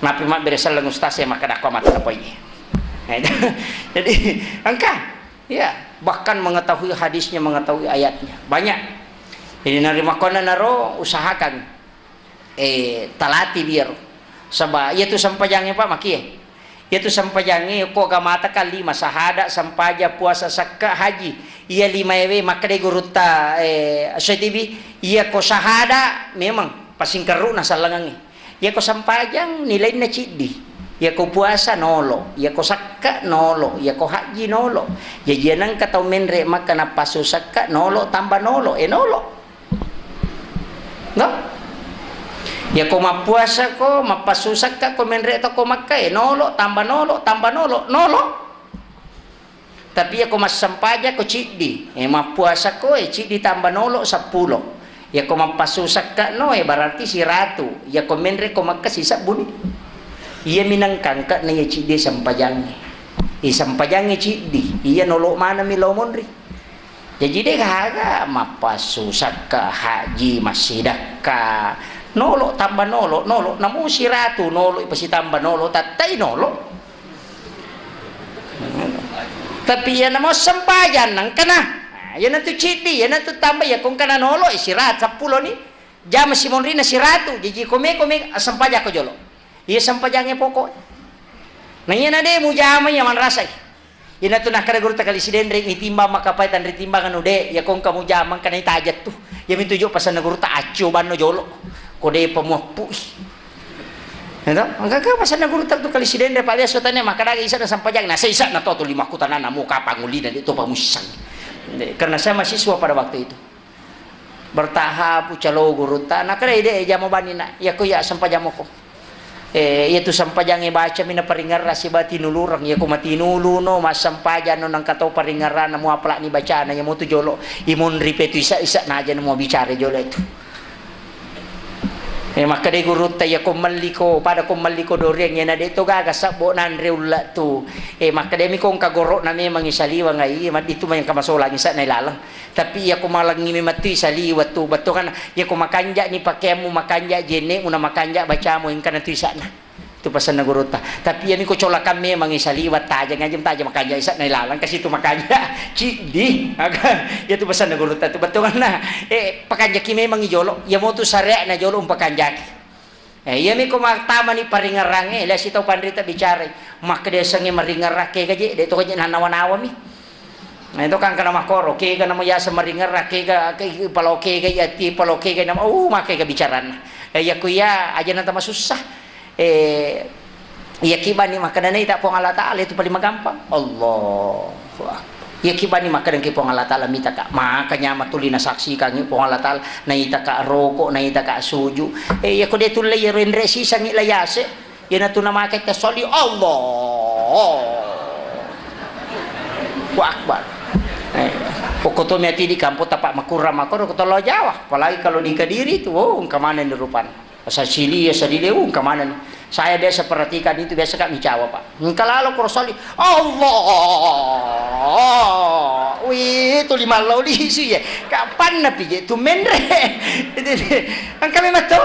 napi mabbere selleng ustaz e makkeda ko matu napoi. Nah, itu. Jadi, engka. Ya, bahkan mengetahui hadisnya, mengetahui ayatnya. Banyak. Jadi, narimakkuannanaro usahakan, eh, talati biar. Saba' iyatu sempajangnge, Pak, makie. Iyatu sempajangnge, ko agamata kan lima, sahada, sempajang, puasa, sakka, haji. Iya lima ewe, makkedai gurutta, eh, Syatibi, iya ko sahada memang pasingkerru'na sallangengnge. Iyako sempajang nilainna ciddi. Iyako puasa nolo, iyako sakka nolo, iyako haji nolo. Jaji nengka tau menre Makka nappassu sakka nolo tamba nolo, eh, nolo. Enggak? Iyako mappuasa ko, mappassu sakka ko menre to ko Makka, eh, nolo tamba nolo tamba nolo, nolo. Tapi iyako massempajang ko ciddi, eh, mappuasa ko, eh, ciddi tamba nolo seppulo. Iyako mappassu sakka no, eh, berarti siratu. Iyako menre ko Makka sisebbuni. Iya minangkangka na iya ciddi sempajangnge. Eh, sempajangnge ciddi, iya nolo manami lao monri. Jaji de gaga mappassu sakka, haji, massidakka. Nolo tamba nolo, nolo. Namo siratu nolo ipasitamba nolo, tattai nolo. Tapi iya namo sempajang nengkana. Nah, iyanatu ciddi, iyanatu tamba, iya ko engkana nolo, eh, siratu seppulo ni. Jama simonrina siratu, jaji kome-kome sempajang ko jolo. Iya sempajangnge pokok. Nah, iyana de mujama iya manrasai. Iyanatu nakkeda gurutta Kali Sidenreng, itimbang makkapai tanri timbang anu de, iya ko engka mujama engkana itajeng tu. Iyami tuju pasanna gurutta accio banno jolo. Ko de pamuappui. Ya toh? Engka ke pasanna gurutta tu Kali Sidenreng, Pak, biasa tanya, makkeda aga isa'na sempajang, na isa'na to tu lima kutanana, mu kapang ulina, de to pamussang. Karena saya mahasiswa pada waktu itu. Bertahap, ucalo gurutta, nakkeda ide jama bani na, iya ko iya sempajang moko. Eh, iya tu sempajangnge baca mina paringerra siba tinulureng, iya ko matinulu no, massempajang no, nengka to paringerrana mu apalani bacana, iya mo tu jolo, imonri pe tu isa-isa naja no mo bicara jolo itu. Eh, makkeda gurutta, iya ko melliko, pada ko melliko doriang, iyana de to gaga sebbo nanre ulla tu. Eh, makkeda mi ko engka goro'na memang isaliweng, ai, mat-, itu yang kamasolang isa'na ilaleng. Tapi iya ko malengngi memang tu isaliweng tu, bettuanna, iya ko makanja ni pakeammu, makanja jenne'mu, na makanja bacamu, engkana tu isa'na. Tu pasanna gurutta. Tapi iyami ko colakan memang isaliweng, tajang aja tajang, makanja isa'na ilaleng, kasi tu makanja ciddi. Aga, iya tu pasanna gurutta tu, bettuanna, eh, pakanjaki memang i jolo, iya mo tu sare'na jolo umpakanjaki. Eh, iyami ko mattamani paringerrangnge, lesi tau panrita bicarai. Makkeda sengnge maringerrang kega je, de to je nanawa-nawami. Nah, itu kan kena makoro, kega nama yasa maringerrang, kega, ke, palo kega iyati, palo kega nama, uh, makkega bicaranna. Eh, iya ku iya aja nanta masussa. Eh, iya kibani makkeda na ita Puang Allah Ta'ala itu paling magampang. Allahu Akbar. Iya kibani makkadangki Puang Allah Ta'ala mitaka, maka nyama tuli nasaksikangngi Puang Allah Ta'ala, naitaka roko, naitaka suju. Eh, iya ko de tulle iyaro enre sisangngi la yase, iyanatu namake tasoli, Allahu Akbar. Eh, pokok to miati di kampung tapak makurang makoro ko tolo Jawa, apalagi kalau di Kediri itu, oh, engka maneng rupan. Sasili ya sadile, uh, engka maneng. Saya biasa perhatikan itu, biasa kak micawa, Pak. Engka lalo ko soli, Allah. Wih, tuli mallau lisu ya. Kapan napi je tu menre. Engka memang to.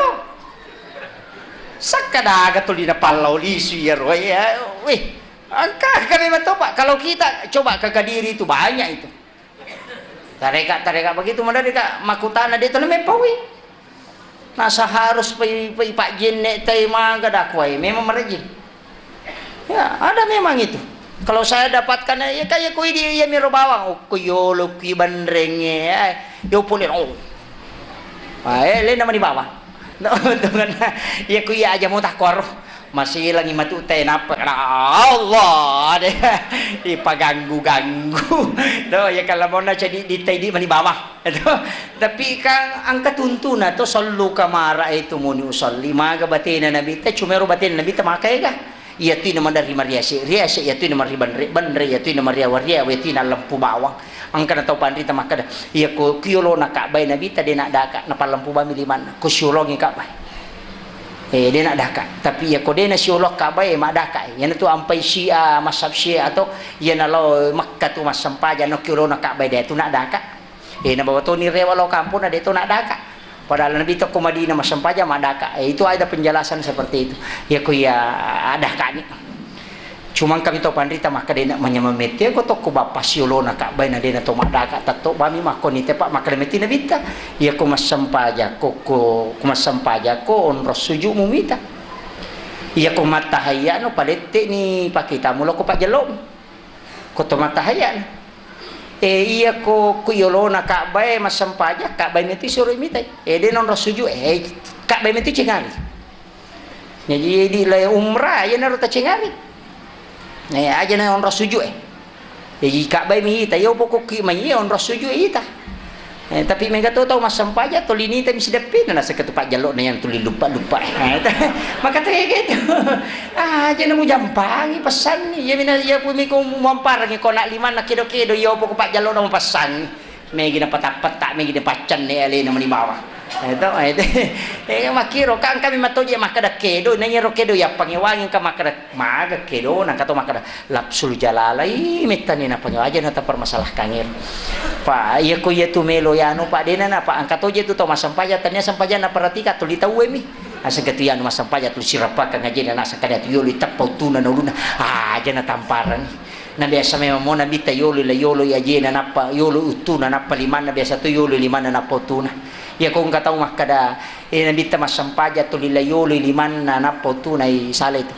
Sakkadaga tuli napallau lisu ya, roe ya. Wih, engka, engka memang to, Pak. Kalau kita coba ke Kediri itu banyak itu. Tareka-tareka begitu, madari ka makkutana de to nameppaui. Nasa harus pai, pai pajjenne tai maga dakwai, memang marejing. Ya, ada memang itu. Kalau saya dapatkan, ya, kayak kui di, ya, miro bawang, oh, kui yolo, kui bandreng, ya, yo pole, oh. Ah, eh, lena mani bawang. No, untunganna, ya, kui aja mau tak kuaro. Masilangi matu te nappa, Allah de, ipaganggu-ganggu. Do, ya, kalau mau na jadi di, di mani bawang. Tapi kan engka tuntuna to, sallu kama ra'aitumuni usalli. Maga batena Nabitta, cumero batena Nabitta maka ega. Iya tu ina maderri mariase, riase, iya tu ina marri banre, banre, iya tu ina mariawa, riawa, iya tu ina lempu bawang. Engka na tau panrita makkeda, iya ko kiolona Ka'bae Nabitta de naddaka, napallempu bami limanna. Ko siolongi Ka'bae. Eh, de naddaka. Tapi iya ko de nasiolong Ka'bae, maddaka. Iyana tu ampai Syiah, mazhab Syiah atau iyana lao Makkah tu massempajang no kiolona Ka'bae de tu naddaka. Eh, nabawa toni rewa lao kamponna, de to naddaka. Padahal Nabi tokko Madinah massempajang maddaka. Eh, itu ada penjelasan seperti itu. Ya, ko iya addakani. Cuma kami to panrita makkeda de na manyameng mette ko tokko bappa siolona Ka'bae na de na to maddaka, tatto bami makkoni tepa makkeda metti Nabitta. Iya ko massempajang ko, ko, ko massempajang ko onro suju mumita. Iya ko mattahayya no palette ni pakitamu loko pajjellomu. Ko to mattahayya no. Eh, iya ko, ko yolona Ka'bae massempajang, Ka'bae metti suro mitai. Eh, de nonro suju, eh, Ka'bae metti cengari. Jaji di lai umrah, iya naro tacengari. Eh, aja na onro suju, eh. Jaji Ka'bae mi ita, yo pokokki mai onro suju ita. Eh, tapi mega to tau massempajang, tuli nita mi sideppina, naseng ketu pajjello na yang tuli lupa-lupa. Eh, maka to ya gitu. Ah, aja na mujampangi pesanni. Iya mina, iya pumi ko muamparangi ko nak limanna kedo-kedo, yo pokok pajjello na mupassangi. Megi napatappatta, megi napaccenne alena mani bawang. Eh, to, eh, to. Eh, makkiro, kan kami matoje makkeda kedo, na iyaro kedo yappangewangi engka makkeda maga kedo, na engka to makkeda lapsul jalalai, mettani napangewa aja na tapermasalahkan ero. Pa, iya ko iya tu melo yanu, Pak, dena na, Pak, engka toje tu tau massempajang, tania sempajang na perhatika tuli tauwe mi. Naseng ketu yanu massempajang tuli sirapakang ajena, naseng kada tu yolo iteppa uttuna na uluna. Ah, aja na tamparang. Na biasa memang mo Nabitta yoloi la yoloi ajena nappa yoloi uttuna nappa limanna, biasa to yoloi limanna nappa uttuna. Iya ko engka tau makkeda, eh, Nabitta massempajang tuli la yoloi limanna nappa uttunai, salai tu.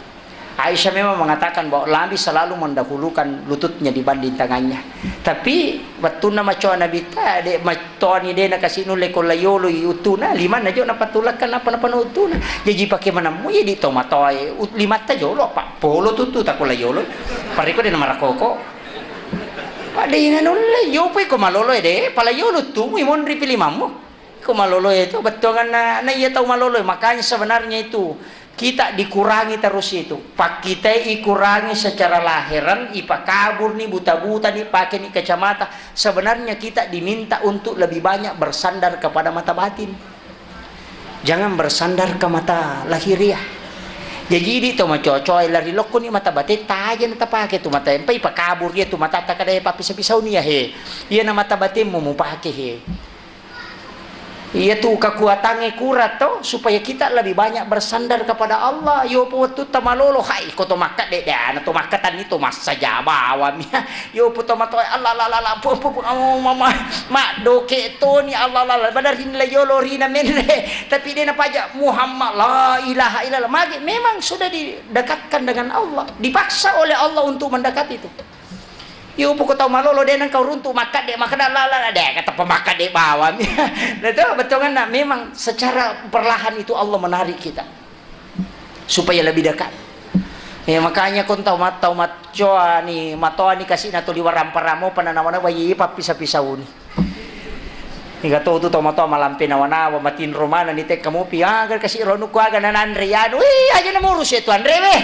Aisyah memang mengatakan bahwa Nabi selalu mendahulukan lututnya dibanding tangannya. Tapi wettunna macoa Nabitta, de ma-, Toani de nakasi nulle ko la yoloi uttuna, limanna jo napatulakkan nappa napano uttuna. Jaji pake manammu, iya di tomatoae, ut-, limatta jolo, apa polo tuttuta ko la yoloi. Pariko de namarakoko. Pak, de na nulle, yo pui ko maloloe de, pala yolo uttumui monri pi limammu. Ko maloloe itu, bettuanganna, na iya tau maloloe, makanya sebenarnya itu, kita dikurangi terus itu. Pakkitai ikurangi secara lahiran, ipakaburni, buta-butani, pakeni kacamata. Sebenarnya kita diminta untuk lebih banyak bersandar kepada mata batin. Jangan bersandar ke mata lahiriah. Jaji idi to macocoe lari lokkoni mata batin, taja na tapake tu mata, empai pakabur iya tu mata takadae papisa-pisauni ya he. Iya na mata batinmu mupake he. Iyatu kekuatangnge kura to, supaya kita lebih banyak bersandar kepada Allah. Yopo wettutta malolo, hai, ko to makkadde, de ana to makkatanni to massaja bawami. Yopo to matoe, Allah, la, la, la, pu, pu, pu, oh, mama, maddoke toni, Allah, la, la, pada rinna yolo rina menre. Tapi de napaja Muhammad, la ilaha illallah. Magi memang sudah didekatkan dengan Allah, dipaksa oleh Allah untuk mendekat itu. Yo, poko tau malolo, de nengka uruntu makkadde, makkada, la, la, la, de, katappa makkadde bawang. Nah, itu bettuanganna memang secara perlahan itu Allah menarik kita supaya lebih dekat. Eh, makanya kon tau mat-, tau maccoani, matoani kasi na tuli waramparamo pananawana wayi pappisa-pisauni. Iga to tu tau matoa malampe nawa-nawa, matinro maneng ni tekka mupi, aga kasi ronukku aga nananre anu, ih, aja na murus ya tu anre weh.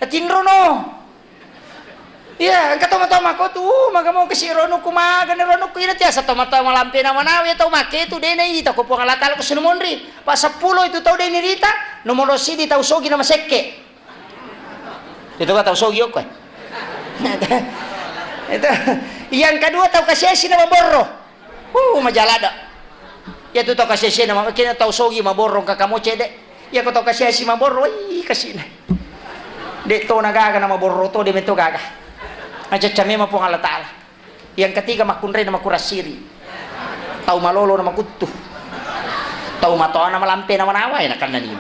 Natinro no. Iya, engka tau matoa mako tu, maga mau kasi ronukku, maga ni ronukku, ina tiasa tau matoa malampe nawa-nawa ya tau make tu, dena ita ko Puang Allah Taala ko sunu monri. Pak seppulo itu tau deni rita, nomor sidi tau sogi nama sekke. Itu kata usogi okko. Itu. Yang kedua tau kasiasi nama borro. Uh, majalada. Ya tu tau kasiasi nama kena tau sogi maborro ka kamu cede. Ya ko tau kasiasi maborro, ih kasina. Dek to na gaga nama borro to de meto gaga. Aja came ma Puang Allah Taala. Yang ketiga, makkunrai na makurang siri. Tau malolo na makuttu. Tau matoa na malampe na manawa, eh, nakanna ni.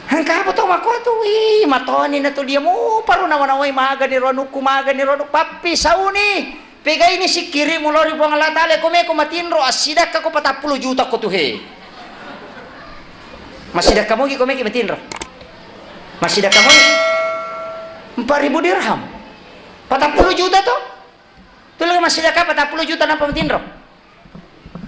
Engka apa tau makotu? Ih, matoani na tu dia mu, paru nawa-nawai magani ronukku, magani ronuk, pappi sauni. Pegaini sikkiri mulori Puang Allah Taala, ko meko matinro, assidakka ko patappulo juta ko tu he. Massidakka mogi ko meki matinro. Massidakka mogi. Empat ribu dirham. Patappulo juta to? Tulung massidakka patappulo juta napa matinro?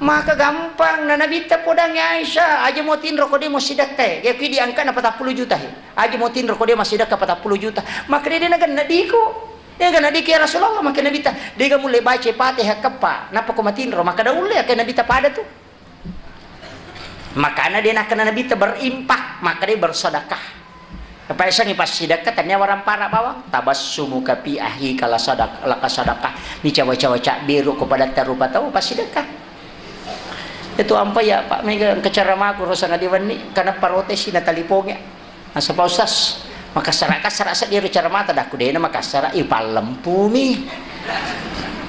Maka gampang na nabitta podangi Aisyah, aja mo tinro ko de mo sidakka e. Ge kui diangkat na patappulo juta he. Aja mo tinro ko de massidakka patappulo juta. Maka de de naganna diko. Ya ganna diko ya Rasulullah, maka nabitta. Dega mulle baca Fatihah keppa. Napa ko matinro? Maka da ulle ya nabitta pada tu. Makana de nakkana nabitta berimpak, maka de bersedekah. Apa esangi passidekka tania warampara bawang, tabassumuka fi akhika la sadaq-, laka sadaqah. Micawa-cawa cabbiru ko padatta rupa tau passidekka. Itu ampa ya Pak mega engka caramaku rosa ngadiwenni, kana parotesi na talipongi. Nasaba Ustaz, makassara-kassara seddi ro caramata, dakku dena makassara, ipallempumi.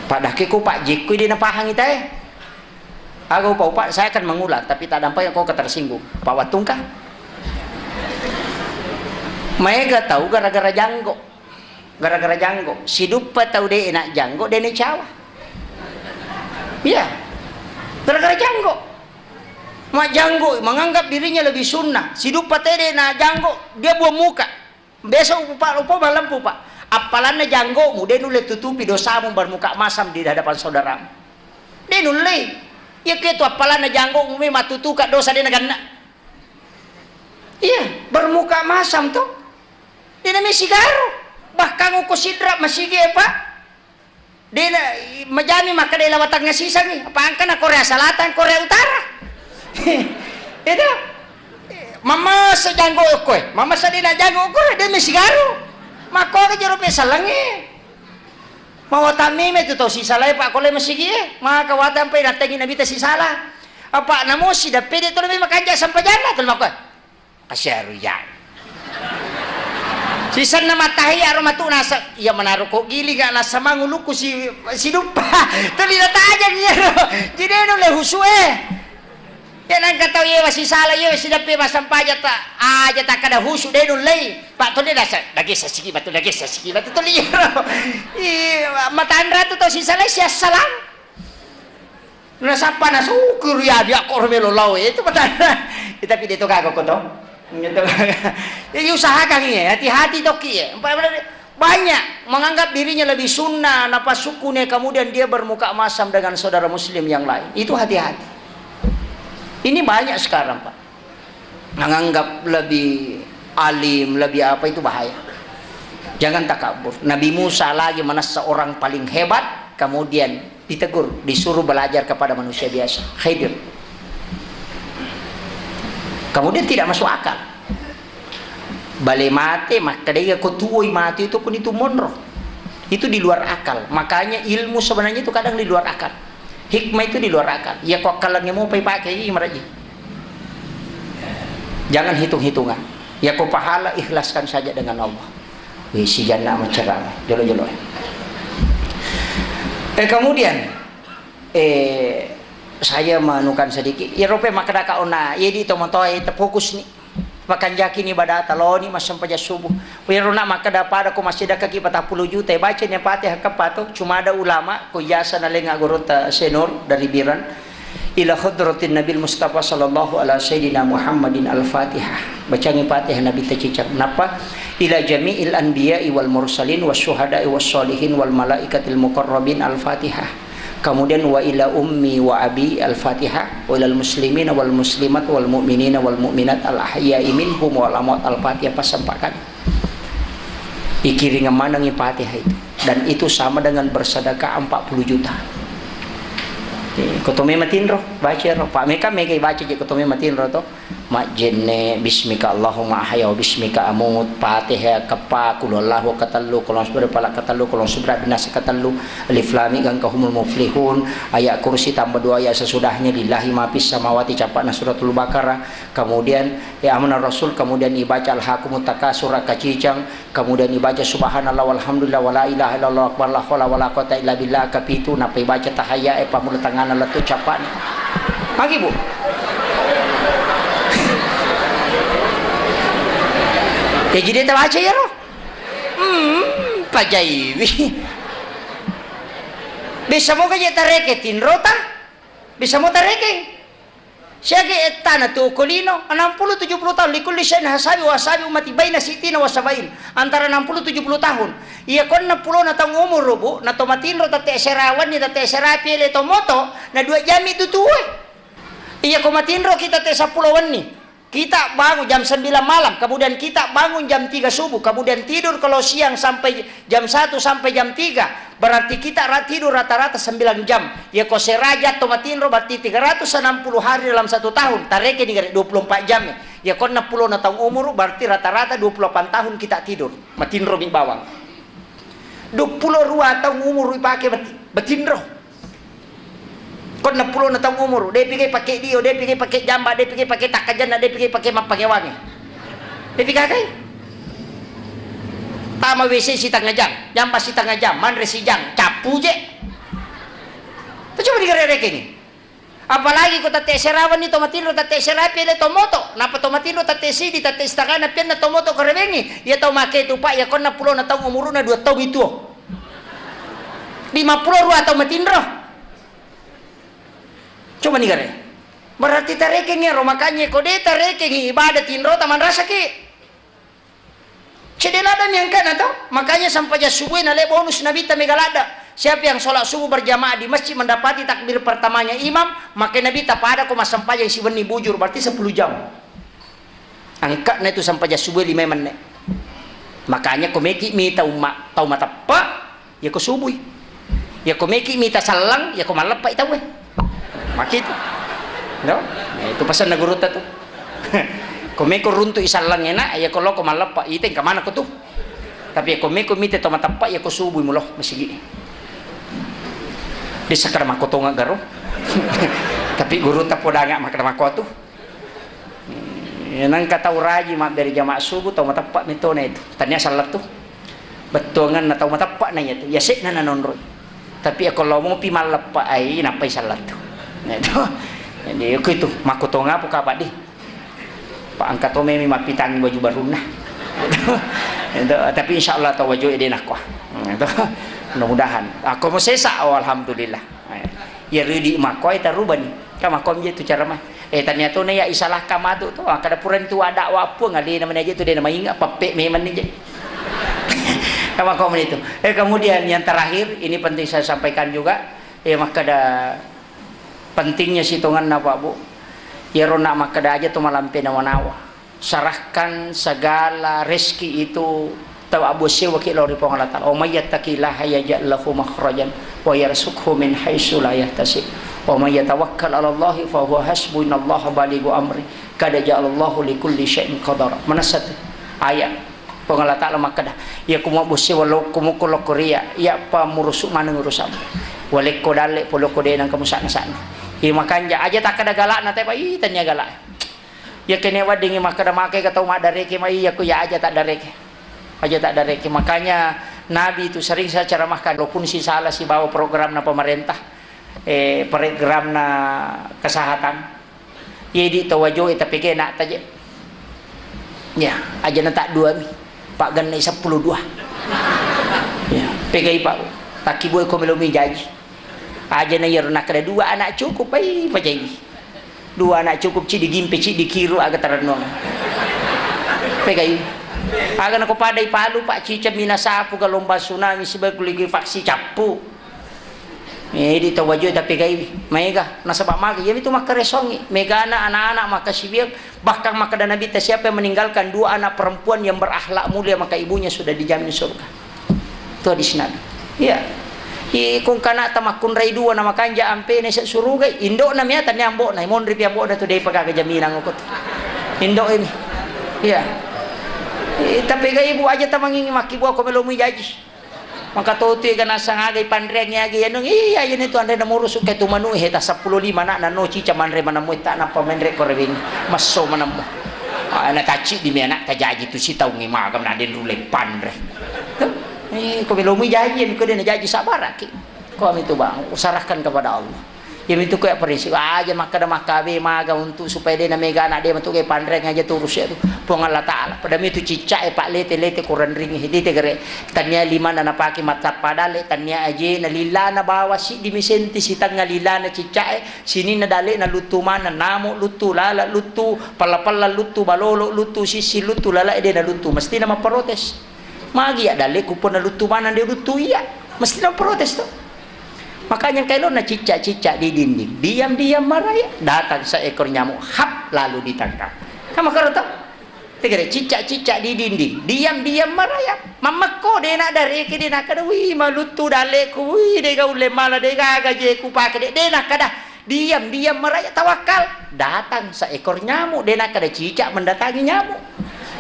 Padahke ko Pak Jikku dena pahangi tae. Aga upa-upa, saya akan mengulang, tapi tak dampak kau ketersinggung. Pak Watungka. Maega tau gara-gara janggo. Gara-gara janggo. Siduppa tau de enak janggo, dene cawa. Iya. Gara-gara janggo. Majanggo, menganggap dirinya lebih sunnah. Siduppa tede na janggo, dia buang muka. Besok upa lupa malam pupa. Appalanna janggomu, de nulle tutupi dosamu bermuka masam di hadapan saudaramu. De nulle. Iya ke tu appalanna janggomu me matutuka dosa de naganna. Iya, bermuka masam to. De nami sigaro. Bahkan uko sidra masigi e, Pak. Dena, majami makkeda lawatang sisangi, apa angkana Korea Selatan, Korea Utara. Itu. Mamasa janggo koe, mamasa dena janggo koe, de mesigaro. Makko jero pe salangi. Mawatang meme tu tau sisala e, Pak, kole masigi e. Maka watang pe natengi nabitta sisala. Apa namo sidappe de to makanja sampajanna tu makko. Kasiaru iya. Sisenna matahi aro matu nasa, iya manaro ko giling ga nasamang ulukku si, siduppa. Tuli natajang iyaro. Jadi anu le husu e. Ya nangka tau yewa sisala yewa sidappe masampaja ta, aja takkada husu de nullei. Pak tuli nasa, dagessa siki batu, dagessa siki batu tuli iyaro. Ih, matanra tu tau sisala siassalang. Nasappa nasukuru ya dia kok melo lao itu petanda. Ya, tapi de to gaga ko to. Gitu. Ya, usahakan ya, hati-hati tokki ya. Banyak menganggap dirinya lebih sunnah, napa sukune, kemudian dia bermuka masam dengan saudara muslim yang lain. Itu hati-hati. Ini banyak sekarang, Pak. Menganggap lebih alim, lebih apa, itu bahaya. Jangan takabur. Nabi Musa lagi manassa orang paling hebat, kemudian ditegur, disuruh belajar kepada manusia biasa. Khidir. Kemudian tidak masuk akal. Bale mate, makkedai ko tuoi mate itu kuni tu monro. Itu di luar akal. Makanya ilmu sebenarnya itu kadang di luar akal. Hikmah itu di luar akal. Ya ko akkalengnge mopa ipake, iya maraji. Jangan hitung-hitungan. Ya ko pahala, ikhlaskan saja dengan Allah. Wih, si Janna menceramah. Jolo-jolo. Eh, kemudian, eh, saya manukan sedikit. Ya, rope makkeda ka ona, ya di tomotoe, eh, fokus ni. Makanjaki ni ibadata, loni massempajang subuh. Wiro na makkeda pada ko massidekka ki patappulo juta, baca ni Fatihah keppa to, cuma ada ulama ko ijazah nalenga gurutta senior dari Biran. Ila hadratin Nabil Mustafa sallallahu ala sayyidina Muhammadin al-Fatihah. Bacangi Fatihah Nabitta cicak. Nappa, "Ila jami'il anbiya'i wal mursalin was syuhada'i was sholihin wal malaikatil muqarrabin al-Fatihah." Kemudian, "Wa ila ummi wa abi al-Fatihah, wa ilal muslimina wal muslimat wal mu'minina wal mu'minat al ahya'i minhum wal amwat al-Fatihah." Pas empat kali. Ikiringan manengi Fatihah itu. Dan itu sama dengan bersedekah empat puluh juta. Oke, ko tome matinro, baca ro. Pak meka mega baca je ko tome matinro to. Majjenne, bismika Allahumma ahya wa bismika amut, Fatihah keppa, qul huwallahu katellu, qul a'udzu birabbil falaq katellu, qul a'udzu birabbin nas katellu, alif lam mim gangka humul muflihun, ayat kursi tambah dua ayat sesudahnya, lillahi ma fis samawati, capakna suratul Baqarah, kemudian, ya, amana rasul, kemudian ibaca alhaakumut takasur, kacicang, kemudian ibaca subhanallah walhamdulillah wala ilaha illallah akbar la haula wala quwata illa billah kapitu, nappa ibaca tahayya e pammula tangana lettu capakna. Magi, Bu? Ya, jadi tabaca ya, roh? Hmm, pajaiwi. Bisa moga je tareke tinrota? Bisa mo tareke? Siaga ettana tu ko lino, enam puluh tujuh puluh tahun, likulli syai'in hasabi wa hasabi ummati baina sittina wa sabain, antara enam puluh tujuh puluh tahun. Iya ko enneng pulona taung umuru, Bu, na to matinro tette serawanni, tette serapi ele to moto, na dua jami tu tuwe. Iya ko matinro kita te seppulo wenni. Kita bangun jam sembilan malam, kemudian kita bangun jam tiga subuh, kemudian tidur kalau siang sampai jam satu sampai jam tiga, berarti kita ra-, tidur rata-rata sembilan jam. Iya ko seraja to matinro berarti tiga ratus enam puluh hari dalam satu tahun. Tareke ni gare dua puluh empat jam. Iya ko enneng pulona taung umuru berarti rata-rata dua puluh delapan tahun kita tidur. Matinro mi bawang. Dua puluh dua taung umuru ipake mati-, matinro. Ko enneng pulona taung umuru, depi gai pake dio, depi gai pake jamba, depi gai pake takkajanna, depi gai pake mappangewange. Depi gagai. Tama W C sitengah jam, jamba sitengah jam, manre sijang, cappu je. Coba digarerekengi. Apalagi ko tette serawanni to matinro, tette serapi ele to moto, napa to matinro tette sidi, tette sitengana pianna to moto kerebengi. Iya tau make tu, Pak, iya ko enneng pulona taung umuruna dua taung itu. Lima puluh dua taung matinro. Coba ni gare. Berarti tarekengi ero, makanya ko de tarekengi ibadah tinro tamanrasaki. Cedde ladda mi angkana to. Makanya sempajang subuh na le bonus Nabitta mega ladda. Siapa yang sholat subuh berjamaah di masjid mendapati takbir pertamanya imam, maka Nabitta pada ko massempajang siwenni bujur, berarti sepuluh jam. Angka'na itu sempajang subuh lima menit. Makanya ko meki mita umma tau mateppa, ya ko subui. Ya ko meki mita sallang, ya ko malleppa i tauwe. Makitu. No? Nah, itu pesanna gurutta tu. Ko meko runtu i sallang enak, ya ko loko malleppa, ite engka mana ko tu. Tapi ya ko meko mita tau mateppa, ya ko subui mulo masigi. Desa kada makotonga garo. Tapi gurutta podanga makkada mako tu. Iya, nengka tau raji mabbere jamaah subuh, tau mateppa metona itu. Tania sallang tu. Bettuanganna tau mateppa na iya tu. Iya se'na na nonroi. Tapi iya ko lao mopi malleppa ai, nappai sallang tu. Nah, itu. Jadi, aku itu, makkutonga apa kapa di? Pak angka to memi mappitangi baju barunna. Itu, tapi insya Allah tau baju ede nakwa. Itu, mudah-mudahan. Aku mau sesa, oh, alhamdulillah. Iya ridi makko e tarubani. Ka makko je tu cara mai. Eh, tania tu na iya isalahkan matu tu. Ah, kada purani tu ada wa puang alena mani aja tu de na mainga peppe memang ni je. Ka makko mani tu. Eh, kemudian yang terakhir, ini penting saya sampaikan juga. Eh, makkada pentingnya sitonganna, Pak, Bu. Iyaro na makkada aja tu malampe nawa-nawa. Serahkan segala rezeki itu, tau abbo sewaki lao ri Puang Allah Ta'ala. Wa may yattaqillaha yaj'al lahu makhrajan wa yarzuqhu min haitsu la yahtasib. Wa may yatawakkal 'alallahi fa huwa hasbuh, innallaha balighu amri, qad ja'alallahu likulli syai'in qadara. Manessa tu ayat Puang Allah Ta'ala makkada, iya ku mabbo sewa lokko mukko lokko ria, iya pa murusu maneng urusanmu. Walekko dalle polokko denang kamu sakna-sakna. Iya makanja aja takkada galakna, tapi ih, tania galak. Iya kene weddingngi makkeda makkeda tau maddareke mai, iya ko iya aja taddareke. Aja taddareke. Makanya Nabi itu sering saya ceramahkan, walaupun si salah sibawa programna pemerintah, eh, programna kesehatan. Iya idi tau wajo, eh, tapi kena taje. Ya, aja na tak dua mi. Pak ganna sepuluh dua. Ya, pegai Pak. Takki boy ko melomi jaji. Aja na iyaro nakkeda dua anak cukup, ai, pajaji. Dua anak cukup, ciddi gimpe, ciddi kiru, aga tarennuang. Pegai. Aga nako padai palu, Pak, ciceng mina sapu, gelombang tsunami, sibawa likuifaksi cappu. Eh, di tau wajo tapi gai. Maega, nasaba maga, iyami tu makkaresongi. Megana anak-anak makkasiwiang, bahkan makkeda Nabitta, siapa yang meninggalkan dua anak perempuan yang berakhlak mulia, maka ibunya sudah dijamin surga. Itu hadis Nabi. Iya. I, kung kana tamakkunrai dua na makanja ampe na ise surugai, indokna mia tania ambo'na, monri pi ambo'na tu dei pagaga jaminang ko tu. Indok ini. Iya. I, tapi ga ibu aja tamangingi makkibua ko melomui jaji. Maka totu ga nasang aga ipanreang agi anu, iya, iya, ini tu anre na murusu ke tu manu he ta seppulo lima anak na no cica manre manammu ta napa menre ko rewing masso manammu. Ah, na tacci di mi anak tajaji tu sitaungi magam na den rule panre. Eh, ko melomui jaji, ko de na jaji sabaraki. Ko ami tu bang, usarahkan kepada Allah. Iyami tu ko ya prinsip aja makkeda makkabe maga untuk supaya de na mega anak de matu ge panreng aja turus ya tu. Puang Allah Ta'ala. Pada mi tu cicak e pak lete-lete kurang ring hidite gere. Tania lima na napake matsappa dale, tania aje na lilana bawa siddi mi senti sitengnga lilana cicak e, sininna dale na luttu maneng, namo luttu, lala luttu, pella-pella luttu, balolo luttu, sissi luttu, lala de na luttu. Mesti na maprotes. Magi ya dale ku pona luttu maneng de luttu iya. Mesti na protes tu. Makanya kailonna cicak-cicak di dinding, diam-diam merayap, datang seekor nyamuk, hap, lalu ditangkap. Kan makaro to? Tegere cicak-cicak di dinding, diam-diam merayap. Mammekko de na dareke de na kada, wih, maluttu daleku, wih, de gaulle mala, de gaga je ku pake de, de na kada. Diam-diam merayap, tawakal. Datang seekor nyamuk, de na kada cicak mendatangi nyamuk.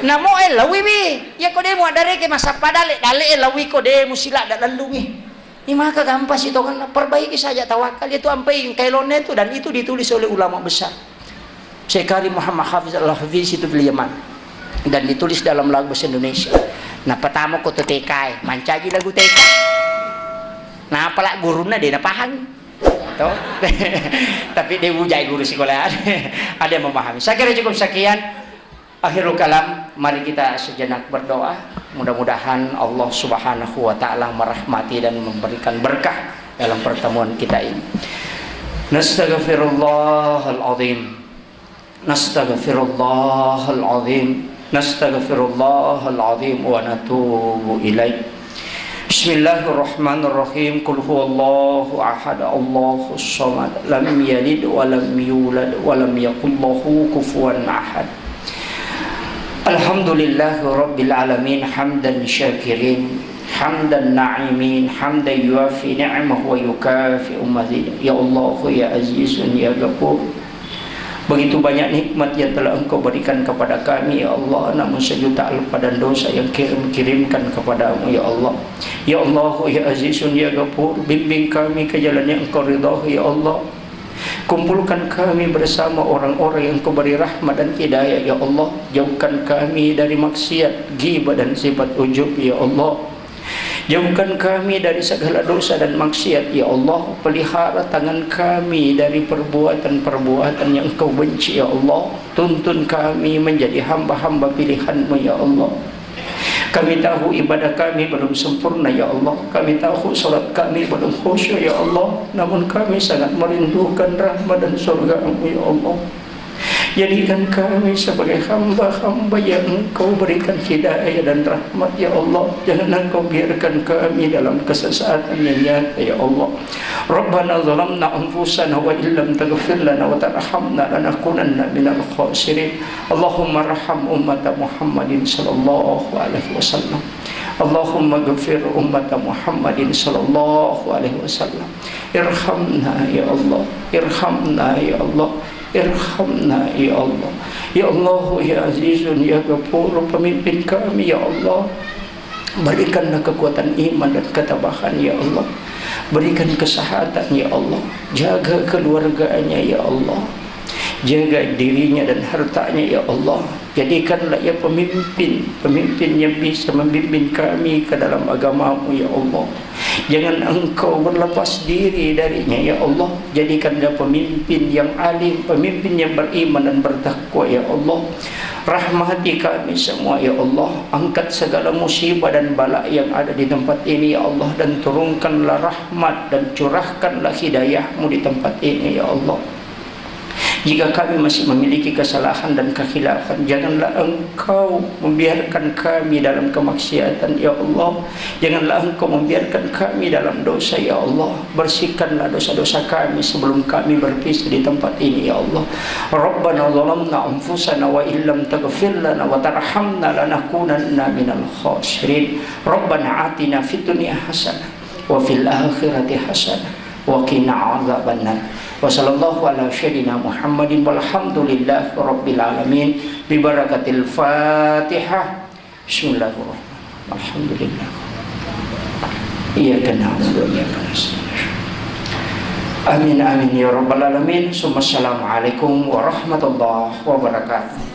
Namo e lawi wi, ya ko de mu adareke masappa dale, dale e lawi ko de mu sila da lallungi. Ini maka gampang sih tongenna, perbaiki saja tawakal, itu ampai kailonnya itu, dan itu ditulis oleh ulama besar. Syekh Qari Muhammad Hafiz Al-Hafiz itu di Yaman. Dan ditulis dalam lagu bahasa Indonesia. Nah, pertama ko tu T K e, mancaji lagu T K. Nah, apalagi guruna de na paham. Toh? Tapi de ujai guru sekolah. Ada yang memahami. Saya kira cukup sekian. Akhirul kalam, mari kita sejenak berdoa. Mudah-mudahan Allah Subhanahu wa Ta'ala merahmati dan memberikan berkah dalam pertemuan kita ini. Nastaghfirullahal azim. Nastaghfirullahal azim. Nastaghfirullahal azim wa natubu ilaih. Bismillahirrahmanirrahim. Qul huwallahu ahad, Allahus samad, lam yalid wa lam yulad wa lam yakul lahu kufuwan ahad. Alhamdulillahi rabbil alamin, hamdan syakirin, hamdan na'imin, hamdan yuwafi ni'amahu wa yukafi'u mazidah. Ya Allah, ya Azizun, ya Ghafur. Begitu banyak nikmat yang telah Engkau berikan kepada kami, ya Allah, namun sejuta alpa dan dosa yang kirim-kirimkan kepadamu, ya Allah. Ya Allah, ya Azizun, ya Ghafur, bimbing kami ke jalan yang Engkau ridhoi, ya Allah. Kumpulkan kami bersama orang-orang yang Engkau beri rahmat dan hidayah, ya Allah. Jauhkan kami dari maksiat, ghibah, dan sifat ujub, ya Allah. Jauhkan kami dari segala dosa dan maksiat, ya Allah. Pelihara tangan kami dari perbuatan-perbuatan yang Engkau benci, ya Allah. Tuntun kami menjadi hamba-hamba pilihan-Mu, ya Allah. Kami tahu ibadah kami belum sempurna, ya Allah. Kami tahu salat kami belum khusyuk, ya Allah. Namun kami sangat merindukan rahmat dan surga-Mu, ya Allah. Jadikan kami sebagai hamba-hamba yang Engkau berikan hidayah dan rahmat, ya Allah. Jangan Engkau biarkan kami dalam kesesatan yang nyata, ya Allah. Rabbana zalamna anfusana wa illam taghfir lana wa tarhamna lanakunanna minal khasirin. Allahumma arham ummata Muhammadin sallallahu alaihi wasallam. Allahumma ghfir ummata Muhammadin sallallahu alaihi wasallam. Irhamna ya Allah, irhamna ya Allah, irhamna ya Allah. Ya Allah, ya Azizun, ya Ghafur, pemimpin kami ya Allah. Berikanlah kekuatan iman dan ketabahan ya Allah. Berikan kesehatan ya Allah. Jaga keluarganya ya Allah. Jaga dirinya dan hartanya ya Allah. Jadikanlah ia pemimpin, pemimpin yang bisa membimbing kami ke dalam agamamu ya Allah. Jangan Engkau berlepas diri darinya ya Allah. Jadikanlah pemimpin yang alim, pemimpin yang beriman dan bertakwa ya Allah. Rahmati kami semua ya Allah. Angkat segala musibah dan bala yang ada di tempat ini ya Allah, dan turunkanlah rahmat dan curahkanlah hidayah-Mu di tempat ini ya Allah. Jika kami masih memiliki kesalahan dan kekhilafan, janganlah Engkau membiarkan kami dalam kemaksiatan, ya Allah. Janganlah Engkau membiarkan kami dalam dosa, ya Allah. Bersihkanlah dosa-dosa kami sebelum kami berpisah di tempat ini, ya Allah. Rabbana zalamna anfusana wa illam taghfir lana wa tarhamna lanakunanna minal khasirin. Rabbana atina fid dunya hasanah wa fil akhirati hasanah wa qina adzabannar. Wa sallallahu ala sayyidina Muhammadin walhamdulillahi rabbil alamin. Bi barakatil Fatihah. Bismillahirrahmanirrahim. Alhamdulillah. Iyyaka na'budu wa iyyaka nasta'in. Amin, amin, ya rabbal alamin. Summa assalamualaikum warahmatullahi wabarakatuh.